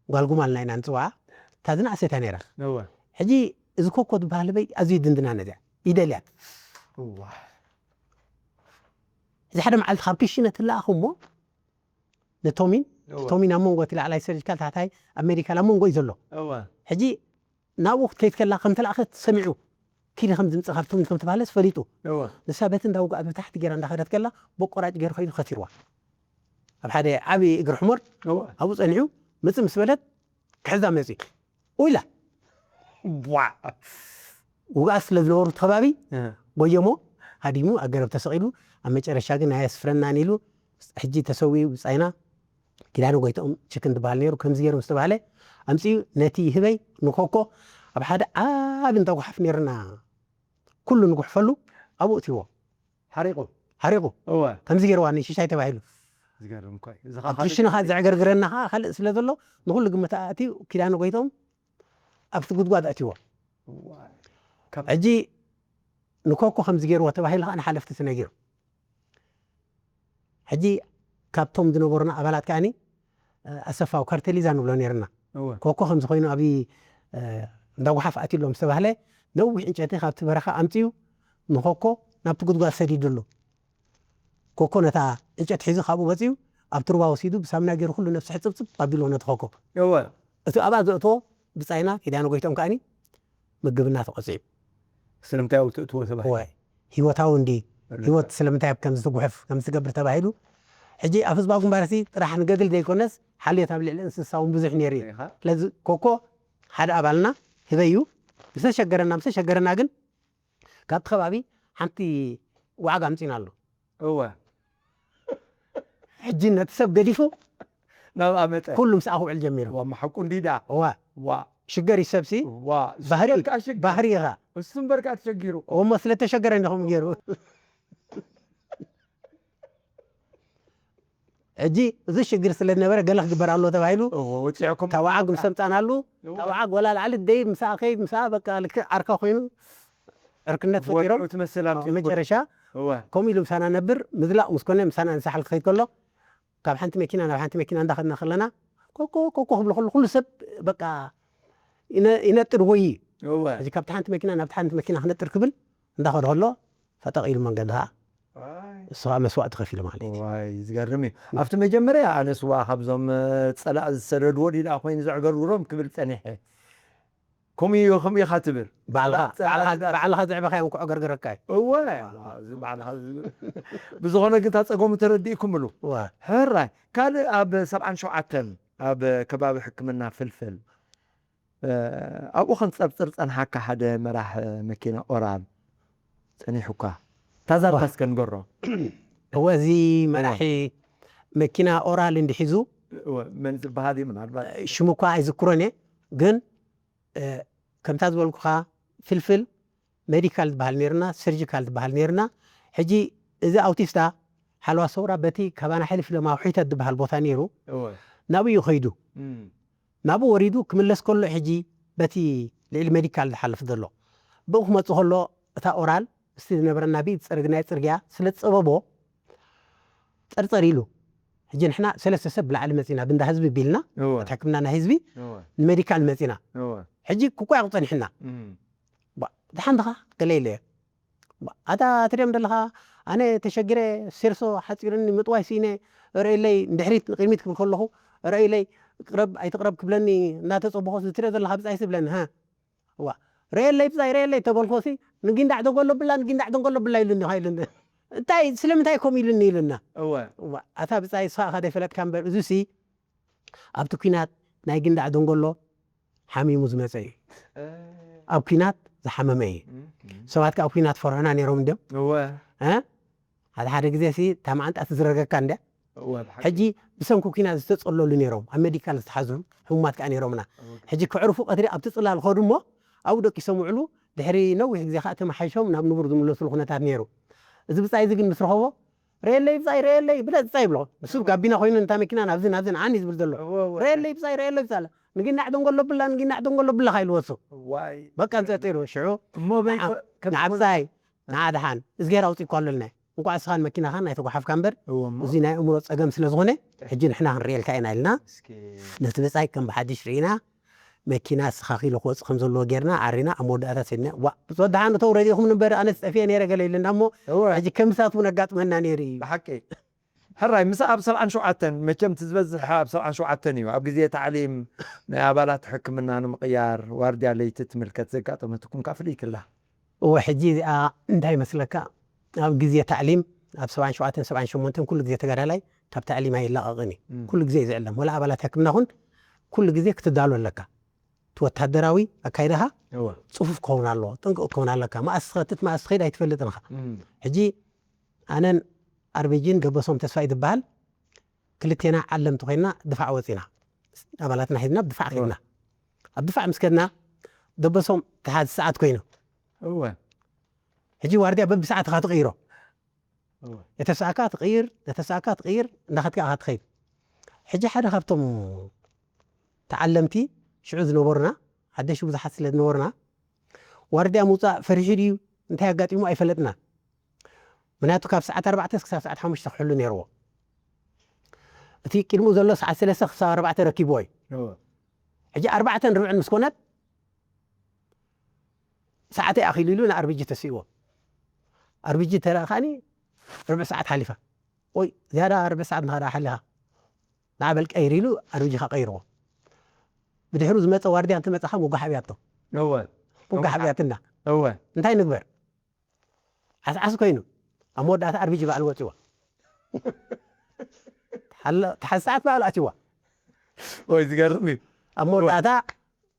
ጓል ጉማልና ኢና ንፅዋዓ እታ ዝናእሰታ ነይራ። እወ ሕጂ እዚ ኮኮ ዝበሃል በይ ኣዝዩ ድንድና ነዚያ ይደልያ እዋ እዚ ሓደ መዓልቲ ካብ ክሽነ ትለኣኹ እሞ ንቶሚን እወ ቶሚን ኣብ መንጎ እቲ ላዕላይ ሰርጅካል ታሕታይ ኣብ ሜዲካል ኣብ መንጎ እዩ ዘሎ። እወ ሕጂ ናብኡ ክትከይድ ከላ ከም ተላእኸት ሰሚዑ ኪዲ ከም ዝምፅእ ካብ ቶሚን ከም ተባህለስ ፈሊጡ እወ ንሳ በቲ እንዳውግኣት ብታሕቲ ገይራ እንዳኸደት ከላ በቆራጭ ገይሩ ከይዱ ከቲርዋ ኣብ ሓደ ዓብዪ እግሪ ሕሞር እወ ኣብኡ ፀኒዑ ምፅእ ምስ በለት ክሕዛ መፂ ኢላ ዋ ውግኣት ስለ ዝነበሩ እቲ ከባቢ እ፣ ጎየሞ ሃዲሙ ኣብ ገረብ ተሰቒሉ ኣብ መጨረሻ ግን ኣየስፍረናን ኢሉ ሕጂ ተሰዊኡ ብፃይና ኪዳነ ጎይትኦም ችክን ዝበሃል ነይሩ ከምዚ ገይሩ ምስ ተባህለ ኣምፅኡ ነቲ ህበይ ንኮኮ ኣብ ሓደ ዓቢ እንዳ ጓሓፍ ነይርና ኩሉ ንጉሕፈሉ ኣብኡ እትዎ ሓሪቑ ሓሪቑ እወ ከምዚ ገይርዋ ንሽሻይ ተባሂሉ ዝገርም እኮ እዩ። እዚ ኣብ ክሽነ ከዓ ዘዕገርግረና ከዓ ካልእ ስለ ዘሎ ንኩሉ ግምት ኣእትዩ ኪዳነ ጎይትኦም ኣብቲ ጉድጓድ ኣእትዎ ካብ ሕጂ ንኮኮ ከምዚ ገይርዎ ተባሂሉ ከዓ ንሓለፍቲ ተነጊሩ ሕጂ ካብቶም ዝነበሩና ኣባላት ከዓኒ ኣሰፋው ካርቴሊዛ ንብሎ ነይርና እወ ኮኮ ከምዚ ኮይኑ ኣብ እንዳጓሓፍ ኣትዩሎም ዝተባህለ ነዊሕ ዕንጨቲ ካብቲ በረኻ ኣምፅኡ ንኮኮ ናብቲ ጉድጓድ ሰዲዱሉ ኮኮ ነታ ዕንጨቲ ሒዙ ካብኡ ወፅኡ ኣብቲ ሩባ ወሲዱ ብሳምና ገይሩ ኩሉ ነብሲ ሕፅብፅብ ኣቢልዎ ነቲ ኮኮ እወ እቲ ኣብኣ ዘእትዎ ብፃይና ኪዳነ ጎይቶም ከዓኒ ምግብና ተቐፂዑ ስለምንታይ ኣብኡ ትእትዎ ተባሂሉ ወይ ህይወታዊ እንዲ ህይወት ስለምንታይ ኣብ ከምዚ ትጉሕፍ ከምዚ ትገብር ተባሂሉ ሕጂ ኣብ ህዝባዊ ግንባር እዚ ጥራሕ ንገድል ዘይኮነስ ሓልዮት ኣብ ልዕሊ እንስሳ እውን ብዙሕ ነይሩ እዩ ኢኻ ስለዚ ኮኮ ሓደ ኣባልና ህበይ እዩ ምስተሸገረና ምስተሸገረና ግን ካብቲ ከባቢ ሓንቲ ዋዕግ ኣምፂና ኣሎ እወ ሕጂ ነቲ ሰብ ገዲፉ ናብ ኣመፀ ኩሉ ምስኣ ክውዕል ጀሚሩ ዋ መሓቁ እንዲዳ ዋ ዋ ሽገር ይሰብሲ ዋ ባህሪ እሱ እምበር ከዓ ሽግር ባህሪ ኢኻ እሱ እምበር ከዓ ተሸጊሩ እሞ ስለ ተሸገረ እንዲኹም ገይሩ ሕጂ እዚ ሽግር ስለ ዝነበረ ገለ ክግበር ኣሎ ተባሂሉ እወ ወፂዕኩም ታዋዓግ ምስ ኣምፃናሉ ታዋዓግ ወላ ላዕሊ ደይ ምሳኣ ከይድ ምሳኣ በቃ ልክዕ ዓርካ ኮይኑ ዕርክነት ፈጢሮም ወዲዑ ትመስል ኣብ መጨረሻ እወ ከምኡ ኢሉ ምሳና ነብር ምዝላቕ ምስ ኮነ ምሳና ንሳሕል ክኸይድ ከሎ ካብ ሓንቲ መኪና ናብ ሓንቲ መኪና እንዳኸድና ከለና ኮኮ ኮኮ ክብሎ ከሎ ኩሉ ሰብ በቃ ይነ- ይነጥር ወይ እዩ እወ እዚ ካብቲ ሓንቲ መኪና ናብቲ ሓንቲ መኪና ክነጥር ክብል እንዳኸደ ከሎ ፈጠቕ ኢሉ መንገዲ ከዓ ዋይ እሱ ከዓ መስዋእቲ ከፊሉ ማለት እዩ ዋይ ዝገርም እዩ ኣብቲ መጀመርያ ኣነስ ዋ ካብዞም እ፣ ፀላእ ዝሰደድዎ ድዩ ደኣ ኮይኑ ዘዕገርግሮም ክብል ፀኒሐ ከምኡ እዩ ከምኡ ኢኻ ትብል ባዕልኻ ጸ- ባዕልኻ- ጸ- ባዕልኻ ዘዕበኻዮም ክዕገርግረካ እዩ እወ እዚ ባዕልኻ ዝ- ብዝኾነ ግን እታ ፀገሙ ተረዲእኩምሉ ዋ ሕራይ ካልእ ኣብ ሰብዓን ሸውዓተን ኣብ ከባቢ ሕክምና ፍልፍል እ፣ ኣብኡ ከንፀርፅር ፀንሓካ ሓደ መራሕ መኪና ኦራል ፀኒሑካ ታዛርካ እስከ ንገሮ እወ እዚ መራሒ መኪና ኦራል እንዲሒዙ እወ፣ መን ዝበሃል እዩ ምናልባት ሽሙ እኳ ኣይዝክሮን እየ ግን እ፣ ከምታ ዝበልኩኻ ፍልፍል ሜዲካል ዝበሃል ነይርና ሰርጂካል ዝበሃል ነይርና ሕጂ እዚ ኣውቲስታ ሓለዋ ሰውራ በቲ ካባና ሕልፍ ኢሎም ኣውሒተት ዝበሃል ቦታ ነይሩ እወ፣ ናብኡ እዩ ከይዱ እም፣ ናብኡ ወሪዱ ክምለስ ከሎ ሕጂ በቲ ልዕሊ ሜዲካል ዝሓልፍ ዘሎ ብኡ ክመፅእ ከሎ እታ ኦራል እስቲ ዝነበረና ብኢድ ፅርግ ናይ ፅርግያ ስለ ዝፀበቦ ፀርፀር ኢሉ ሕጂ ንሕና ሰለስተ ሰብ ብላዕሊ መፂና ብንዳ ህዝቢ ቢልና እወ፣ እቲ ሕክምና ናይ ህዝቢ እወ፣ ንሜዲካል መፂና እወ፣ ሕጂ ክቋ ክፀንሕና። ደሓን ድኻ? ገለ ኢለ። ኣታ ትሪኦም ዘለኻ ኣነ ተሸግረ፣ ሴርሶ ሓፂርኒ፣ ምጥዋይ ስኢነ፣ ረእለይ፣ ንድሕሪት ንቅድሚት ክብል ከለኹ ረእለይ፣ ቅረብ ኣይትቅረብ ክብለኒ እናተፀበኹ፣ እዚ ትሪኦ ዘለኻ ብፃይ ስብለኒ ሃ ዋ ረየለይ ብፃይ ረየለይ ተበልኮሲ፣ ንጊንዳዕ ደንጎሎ ብላ፣ ንጊንዳዕ ደንጎሎ ብላ ኢሉኒ ኢኻ ኢሉኒ። እንታይ ስለምንታይ ከምኡ ኢሉኒ ኢሉና። እወ። እዋ፣ ኣታ ብፃይ ንስኻ ኢኻ ዘይፈለጥካ እምበር፣ እዙሲ ኣብቲ ኲናት ናይ ጊንዳዕ ደንጎሎ ሓሚሙ ዝመፀ እዩ። ኣብ ኲናት ዝሓመመ እዩ። ሰባት ከዓ ኣብ ኲናት ፈርሑና ነይሮም እንዲዮም። እወ። ሓደ ሓደ ግዜ ሲ እታ መዓንጣ ትዝረገካ እንድያ። ሕጂ ብሰንኪ ኲናት ዝተፀለሉ ነይሮም፣ ኣብ ሜዲካል ዝተሓዙ ሕሙማት ከዓ ነይሮምና። ሕጂ ክዕርፉ ቀትሪ ኣብቲ ፅላል ኸዱ እሞ ኣብኡ ደቂሶም ውዕሉ። ድሕሪ ነዊሕ ግዜ ከዓ ተመሓይሾም ናብ ንቡር ዝምለሱሉ ኩነታት ነይሩ። እዚ ብፃይ እዚ ግን ምስ ረኸቦ ረየለይ ብፃይ ረየለይ ብለ ብፃይ ይብሎ። ንሱ ጋቢና ኮይኑ ነታ መኪና ናብዚ ናብዚ ንዓኒ ዝብል ዘሎ። ረየለይ ብፃይ ረየለይ ብፃይ ኣለ። ንጊናዕ ደንጎሎ ብላ ንጊናዕ ደንጎሎ ብላ ካይልወሱ። በቃ ንፀጢሩ ሽዑ ንዓ ብፃይ ንዓ ደሓን እዝጌር ኣውፂእኳ ኣሎ ኢልና። እንኳዕ እስኻን መኪናኻን ኣይተጓሓፍካ እምበር፣ እዚ ናይ ኣእምሮ ጸገም ስለ ዝኾነ፣ ሕጂ ንሕና ክንርእየልካ ኢና ኢልና፣ ነቲ ብጻይ ከም ብሓድሽ ርኢና፣ መኪና ኣስተኻኺሉ ክወጽእ ከም ዘለዎ ጌርና፣ ዓሪና፣ ኣብ መወዳእታ ሰዲና፣ ዋእ፣ ብጾት ደሓን እተው ረዲእኹም እምበር፣ ኣነስ ጠፊኤ ነይረ ገለ ኢልና እሞ፣ ሕጂ ከም እሳት እውን ኣጋጥመና ነይሩ እዩ። ብሓቂ። ሕራይ፣ ምስ ኣብ ሰብዓን ሸውዓተን፣ መቸም እቲ ዝበዝሕ ኣብ ሰብዓን ሸውዓተን እዩ። ኣብ ግዜ ታዕሊም፣ ናይ ኣባላት ሕክምና ንምቕያር፣ ዋርድያ ለይቲ ትምልከት ዘጋጠመትኩም ከኣ ፍልይ ክላ። እወ፣ ሕጂ እዚኣ እንታይ ይመስለካ? ኣብ ግዜ ታዕሊም፣ ኣብ ሰብዓን ሸውዓተን ሰብዓን ሸሞንተን ኩሉ ግዜ ተጋዳላይ ካብ ታዕሊም ኣይላቐቕን እዩ። እም። ኩሉ ግዜ እዩ ዝዕለም። ወላ ኣባላት ሕክምና ኹን ኩሉ ግዜ ክትዳሎ ኣለካ። እቲ ወታደራዊ ኣካይዳኻ እወ። ጽፉፍ ክኸውን ኣለዎ። ጥንቁቕ ክኸውን ኣለካ። መኣስ ትኸትት፣ መኣስ ትኸይድ ኣይትፈልጥን ኢኻ። እም። ሕጂ ኣነን ኣርቢጂን ደበሶም ተስፋይ ዝበሃል ክልቴና ዓለምቲ ኮይና ድፋዕ ወጺና። ኣባላትና ሒዝና ብድፋዕ ከድና። ኣብ ድፋዕ ምስ ከድና፣ ደበሶም ተሓዚ ሰዓት ኮይኑ። እወ። ሕጂ ዋርድያ በብሰዓት ኢኻ ትቕይሮ። እወ። የተስኣካ ትቕይር፣ የተስኣካ ትቕይር፣ እንዳኸድካ ኢኻ ትኸይድ። ሕጂ ሓደ ካብቶም ተዓለምቲ ሽዑ ዝነበሩና፣ ሓደሽቲ ብዙሓት ስለ ዝነበሩና፣ ዋርድያ ምውጻእ ፈሪሑ ድዩ፣ እንታይ ኣጋጢሙ ኣይፈለጥናን። ምኽንያቱ ካብ ሰዓት ኣርባዕተ ክሳብ ሰዓት ሓሙሽተ ክሕሉ ነይርዎ። እቲ ቅድሚኡ ዘሎ ሰዓት ሰለስተ ክሳብ ኣርባዕተ ረኪብዎ እዩ። እወ። ሕጂ ኣርባዕተን ርብዕን ምስ ኮነት፣ ሰዓተይ ኣኺሉ ኢሉ ንኣርቢጂ ተስእዎ። ኣርቢጂ ተረኣ ከኣኒ ርብዕ ሰዓት ሓሊፋ። ኦይ፣ ዝያዳ ርብዕ ሰዓት ንኻ ደኣ ሓሊኻ። ንዓ በል ቀይር ኢሉ ኣርቢጂ ከኣ ቀይርዎ። ብድሕሩ ዝመጸ ዋርድያ እንተመጻኻ መጓሓብያቶ። እወ። መጓሓብያትና። እወ። እንታይ ንግበር? ዓስዓስ ኮይኑ፣ ኣብ መወዳእታ ኣርቢጂ በዓል ወጺዋ። ተሓለ-፣ ተሓዚ ሰዓት በዓል ኣትዋ። ወይ ዝገርም እዩ። ኣብ መወዳእታ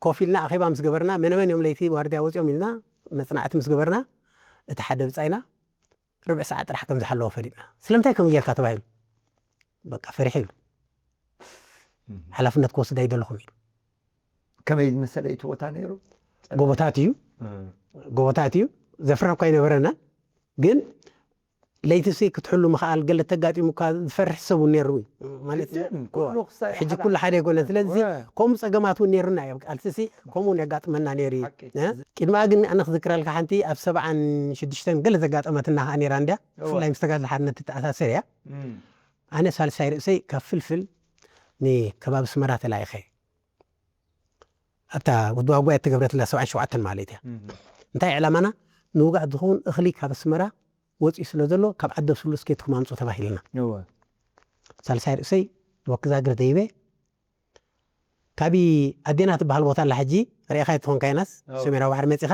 ኮፍ ኢልና ኣኼባ ምስ ገበርና፣ መነ መን እዮም ለይቲ ዋርድያ ወጺኦም ኢልና መጽናዕቲ ምስ ገበርና፣ እቲ ሓደ ብጻይና ርብዕ ሰዓት ጥራሕ ከም ዝሓለዎ ፈሊጥና። ስለምንታይ ከምኡ ጌርካ ተባሂሉ። በቃ ፈሪሑ ኢሉ። እም። ሓላፍነት ክወስድ ኣይደለኹም ኢሉ። ከመይ ዝመሰለ እዩ እቲ ቦታ ነይሩ? ጎቦታት እዩ። እም። ጎቦታት እዩ። ዘፍርሕ እኳ ኣይነበረናን። ግን ለይትሲ ክትሕሉ ምኽኣል፣ ገለ ተጋጢሙካ ዝፈርሕ ሰብ እውን ነይሩ እዩ። ማለት ግድን፣ ኩሉ ክሳብ ሕጂ ይሓዳ። ኩሉ ሓደ ኣይኮነን። ስለዚ ወ- ከምኡ ጸገማት እውን ነይሩና እዮም። ቃልስሲ ከምኡ እውን የጋጥመና ነይሩ እዩ። ሓቂ። እ? ቅድሚኣ ግን ኣነ ክዝክረልካ ሓንቲ ኣብ ሰብዓን ሽዱሽተን ገለ ዘጋጠመትና ከኣ ነይራ እንድያ። እወ። ብፍላይ ምስ ተጋድሎ ሓርነት ትተኣሳሰር እያ። እም። ኣነ ሳልሳይ ርእሰይ ካብ ፍልፍል ንከባቢ ኣስመራ ተላኢኸ። ኣብታ ውድባ ጉባኤ እተገብረትላ ሰብዓን ሸውዓተን ማለት እያ። እም። እንታይ ዕላማና? ንውግኣት ዝኸውን እኽሊ ካብ ኣስመራ ወጺኡ ስለ ዘሎ፣ ካብ ዓዲ ኣብ ስሉስ ከይድኩም ኣምጹ ተባሂልና። እወ። ሳልሳይ ርእሰይ ወክዛግር ደይበ፣ ካብ ኣዴና ትበሃል ቦታ ኣላ ሕጂ፣ ርኢኻያ ትኾን ካይናስ፣ እወ። ሰሜናዊ ባሕሪ መጺኻ፣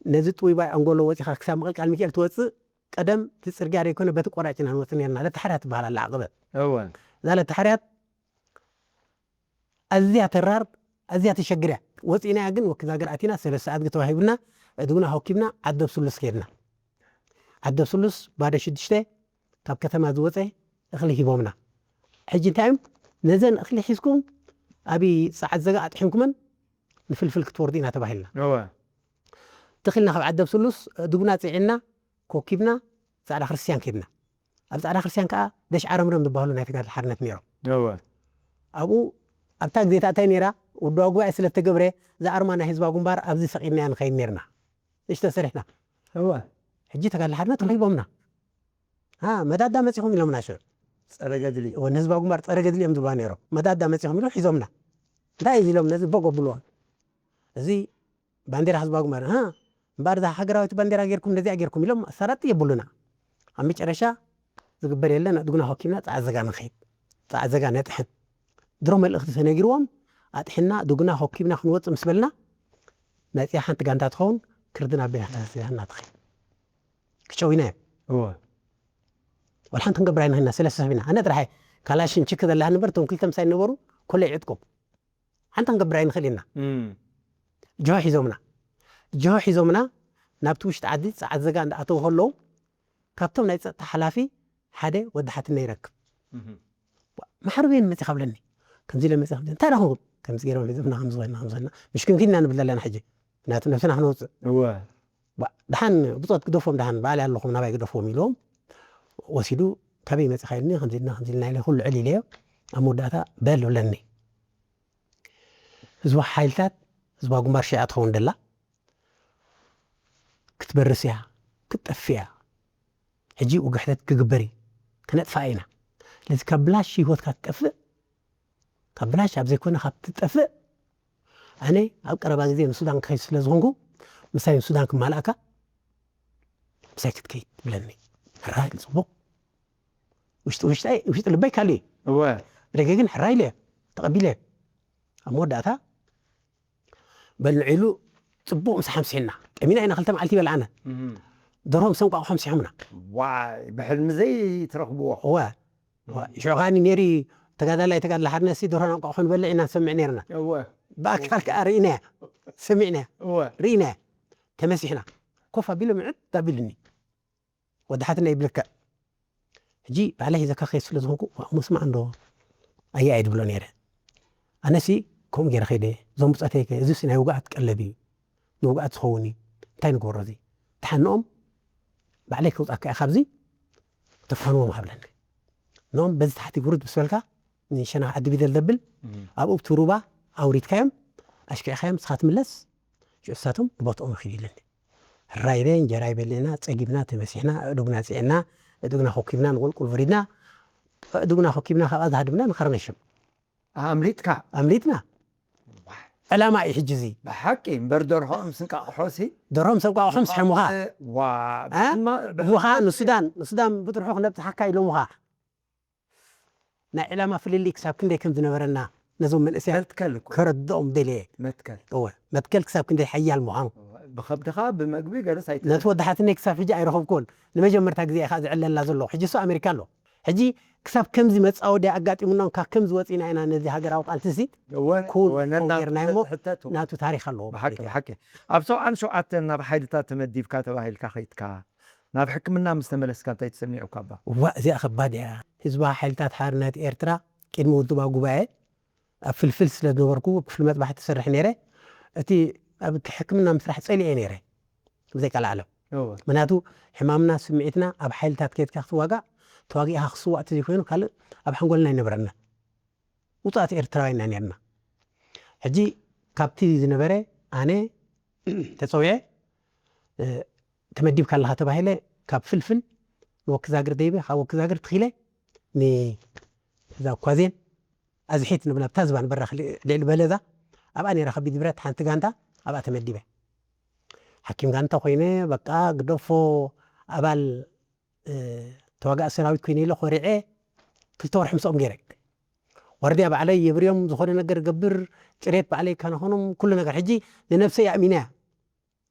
ነዚ ጥውይባይ ኣንጎሎ ወጺኻ ክሳብ ምቕልቃል ሚካኤል ትወጽእ፣ ቀደም እቲ ጽርግያ ዘይኮነ በቲ ቆራጭ ኢና ንወጽእ ነርና። ለተሓርያ ትበሃል ኣላ ዓቐበት። እወ። እዛ ለተሓርያት ኣዝያ ተራር፣ ኣዝያ ተሸግር እያ። ወጺእናያ ግን ወክዛግር ኣቲና ሰለስተ ኣድጊ ተዋሂቡና፣ ኣእዱግና ሆኪብና ዓዲ ኣብ ስሉስ ከድና። ዓዲ ኣብ ስሉስ ባዶ ሽዱሽተ ካብ ከተማ ዝወጸ እኽሊ ሂቦምና። ሕጂ እንታይ እዮም? ነዘን እኽሊ ሒዝኩም ኣብ ጸዓት ዘጋ ኣጥሒንኩመን ንፍልፍል ክትወርዱ ኢና ተባሂልና። እወ። ትኽ ኢልና ካብ ዓዲ ኣብ ስሉስ ኣእዱግና ጽዒንና ኮኪብና ጻዕዳ ክርስትያን ከድና። ኣብ ጻዕዳ ክርስትያን ከኣ ደሽ ዓረምረም ዝበሃሉ ናይ ተጋድሎ ሓርነት ነይሮም። እወ። ኣብኡ ኣብታ ግዜ እታ እንታይ ነይራ? ውድባዊ ጉባኤ ስለ እተገብረ፣ እዛ ኣርማ ናይ ህዝባዊ ግንባር ኣብዚ ሰቒልናያ ንኸይድ ነይርና። ንእሽቶ ሰሪሕና። እወ። ሕጂ ተጋድሎ ሓርነት ረኺቦምና። ሃ፣ መዳዳ መጺኹም ኢሎምና ሽዑ። ጸረ ገድሊ። እወ፣ ንህዝባዊ ግንባር ጸረ ገድሊ እዮም ዝብሉዋ ነይሮም። መዳዳ መጺኹም ኢሎም ሒዞምና። እንታይ እዩ ኢሎም ነዚ በጎ ኣብልዎ። እዚ ባንዴራ ህዝባዊ ግንባር፣ እ፣ እምበኣር እዛ ሃገራዊት ባንዴራ ጌርኩም፣ እንደዚኣ ጌርኩም ኢሎም ኣሳራጥ የብሉና። ኣብ መጨረሻ ዝግበር የለን፣ ኣእዱግና ኮኪብና ጸዓት ዘጋ ንኸይድ። ጸዓት ዘጋ ነጥሕን። ድሮ መልእኽቲ ተነጊርዎም፣ ኣጥሒና፣ ኣእዱግና ኮኪብና ክንወጽእ ምስ በልና፣ መጺኣ ሓንቲ ጋንታ ትኸውን፣ ክርድና ኣቢላ ተታሲራና ትኸይድ። ክጨው ኢና እዮም። እወ። ወላ ሓንቲ ክንገብር ኣይንኽእልና፣ ሰለስተ ሰብ ኢና። ኣነ ጥራሕ እየ። ካላሽን ችክ ዘለሃ ነበር፣ እቶም ክልተ ምሳይ ነበሩ፣ ኮለይ ዕጥቆም። ሓንቲ ክንገብር ኣይንኽእል ኢና። እም። ጅሆ ሒዞምና። ጅሆ ሒዞምና፣ ናብቲ ውሽጢ ዓዲ ጸዓት ዘጋ እንዳኣተው ከለዉ፣ ካብቶም ናይ ጸጥታ ሓላፊ ሓደ ወዲ ሓትነ ይረክብ። እም። "ማሕሩ በየን መጺኻ?" ብለኒ። ከምዚ ኢለ መጺኻ ብለኒ። "እንታይ ደኣ ኾንኩም?" ከምዚ ገይሮም ሒዞምና፣ ከምዚ ኮይና፣ ከምዚ ኮይና። ምሽክንኪን ኢና ንብል ዘለና ሕጂ። ምክንያቱ ነብስና ክነውጽእ። እወ። ባ-፣ ደሓን ብጾት ግደፎም፣ ደሓን በዓል ኣለኹም፣ ናባይ ግደፎም ኢሎም ወሲዱ፣ "ካበይ መጺኻ?" ኢሉኒ፣ ከምዚ ኢልና፣ ከምዚ ኢልና ኢለ ኩሉ ዕል ኢለዮ። ኣብ መወዳእታ በል ብለኒ። ህዝባዊ ሓይልታት፣ ህዝባዊ ግንባር ሽያ ትኸውን ደላ፣ ክትበርስ እያ፣ ክትጠፍእ እያ። ሕጂ ውግሕተት ክግበር እዩ፣ ክነጥፍኣ ኢና። ስለዚ ካብ ብላሽ ህይወትካ ትጠፍእ፣ ካብ ብላሽ ኣብ ዘይኮነ ካብ ትጠፍእ፣ ኣነ ኣብ ቀረባ ግዜ ንሱዳን ክኸይድ ስለ ዝኾንኩ፣ ምሳይ ንሱዳን ክማልኣካ፣ ምሳይ ክትከይድ ትብለኒ። ሕራይ፣ ጽቡቕ። ውሽጢ፣ ውሽጠይ፣ ውሽጢ ልበይ ካልእ እዩ። እወ። ብደገ ግን ሕራይ ኢለ፣ ተቐቢለ። ኣብ መወዳእታ፣ በል ንዒሉ ጽቡቕ ምሳሕ ኣምሲሕና። ጠሚና ኢና፣ ክልተ መዓልቲ ይበልዓና። እም። ደርሆ ምስ እንቋቑሖ ኣምሲሖምና። ዋይ፣ ብሕልሚ ዘይትረኽብዎ። እወ። እም። ሽዑ ኸኣኒ ነይሩ ተጋዳላይ፣ ተጋድላ ሓርነትሲ ደርሆን እንቋቑሖ ንበልዕ ኢና ንሰምዕ ነይርና። እወ። ብኣካል ከኣ ርኢናያ፣ ሰሚዕናያ፣ እወ። ርኢናያ። ተመሲሕና። ኮፍ ኣቢሉ ምዕድ ኣቢሉኒ። ወዲ ሓትነ ይብለካ። ሕጂ ባዕለይ ሒዘካ ክኸይድ ስለ ዝኾንኩ፣ "ዋእ፣ እሞ ስማዕ እንዶ፣ ኣየ ኣየ" ድብሎ ነይረ። ኣነሲ ከምኡ ገይረ ከይደ፣ እዞም ብጾተይ ከ፣ እዚስ ናይ ውግኣት ቀለብ እዩ፣ ንውግኣት ዝኸውን እዩ፣ እንታይ ንግበሮ እዚ? ተሓንኦም፣ ባዕለይ ከውጻካ እየ ካብዚ፣ ተፋንዎም ሃብለኒ። ኖም በዚ ታሕቲ ውርድ ምስ በልካ፣ ንሸነኽ ዓዲ ቢደል ደብል፣ እም። ኣብኡ ብቲ ሩባ ኣውሪድካዮም፣ ኣሽኪዕካዮም፣ ንስኻ ትምለስ፣ ሽዑ ንሳቶም ንቦትኦም ይኺዱ ኢለኒ። ሕራይ ኢለ፣ እንጀራ ይበልዕና፣ ጸጊብና፣ ተመሲሕና፣ ኣእዱግና ጽዒና፣ ኣእዱግና ኮኪብና፣ ንቁልቁል ወሪድና፣ ኣእዱግና ኮኪብና፣ ካብኣ ዝሃድምና ንኸርነሽም። ኣምሊጥካ? ኣምሊጥና። ዕላማ እዩ ሕጂ እዚ። ብሓቂ እምበር ደርሆ ምስ እንቃቕሖ ሲ? ደርሆ ምስ እንቃቕሖ ምስ ሕሙኻ። ዋ፣ እ? ብሕልማ-፣ እቡኻ ብሕልማ-፣ ንሱዳን፣ ንሱዳን ብጥርሑ ክነብጽሓካ ኢሎምኻ። ናይ ዕላማ ፍልልይ ክሳብ ክንደይ ከም ዝነበረና ነዞም መንእሰያት መትከል እኮ። ከረድኦም ደልየ። መትከል። እወ፣ መትከል ክሳብ ክንደይ ሓያል ምዃኑ። እወ፣ ብኸብድኻ ብመግቢ ገለስ ኣይትብል። ነቲ ወዲ ሓትነይ ክሳብ ሕጂ ኣይረኸብኩዎን። ንመጀመርታ ግዜ እየ ኸኣ ዝዕለላ ዘለኹ። ሕጂ እሱ ኣሜሪካ ኣሎ። ሕጂ ክሳብ ከምዚ መጻወድያ ኣጋጢሙና፣ ካብ ከምዚ ወጺና ኢና ነዚ ሃገራዊ ቃልሲ እዚ እወ፣ ኩን እወ፣ ነናቱ ጌርናዮ እሞ፣ ሕተቱ። ናቱ ታሪኽ ኣለዎ። ብሓቂ፣ ብሓቂ። ኣብ ሰብዓን ሸውዓተን ናብ ሓይልታት ተመዲብካ ተባሂልካ ኸይድካ፣ ናብ ሕክምና ምስ ተመለስካ እንታይ ተሰሚዑካ እባ? እዋእ፣ እዚኣ ከባድ እያ። ህዝባዊ ሓይልታት ሓርነት ኤርትራ ቅድሚ ውድባ ጉባኤ ኣብ ፍልፍል ስለ ዝነበርኩ፣ ኣብ ክፍሊ መጥባሕቲ እሰርሕ ነይረ። እቲ ኣብ ሕክምና ምስራሕ ጸሊኤ ነይረ፣ ብዘይ ቃል ዓለም። እወ። ምኽንያቱ ሕማምና፣ ስምዒትና ኣብ ሓይልታት ከይድካ ክትዋጋእ፣ ተዋጊእኻ ክትስዋእ እንተዘይኮይኑ ካልእ ኣብ ሓንጎልና ኣይነበረና። ውጹኣት ኤርትራውያን ኢና ነርና። ሕጂ ካብቲ ዝነበረ ኣነ ተጸዊዐ፣ እ፣ ተመዲብካ ኣለኻ ተባሂለ፣ ካብ ፍልፍል ንወክዛግር ደይበ፣ ካብ ወክዛግር ትኺለ ን-፣ እዛ ኳዜን ኣዝሒት ንብላ፣ ብታ ዝባን በራኽ ል-፣ ልዕሊ በለዛ፣ ኣብኣ ነይራ ከቢድ ብረት ሓንቲ ጋንታ፣ ኣብኣ ተመዲበ። ሓኪም ጋንታ ኮይነ፣ በቃ ግደፎ፣ ኣባል፣ እ፣ ተዋጋኢ ሰራዊት ኮይነ ኢለ ኮሪዐ፣ ክልተ ወርሒ ምስኦም ገይረ። ዋርድያ ባዕለይ የብርዮም፣ ዝኾነ ነገር ገብር፣ ጽሬት ባዕለይ ካናኾኖም፣ ኩሉ ነገር። ሕጂ ንነብሰይ ኣእሚነያ።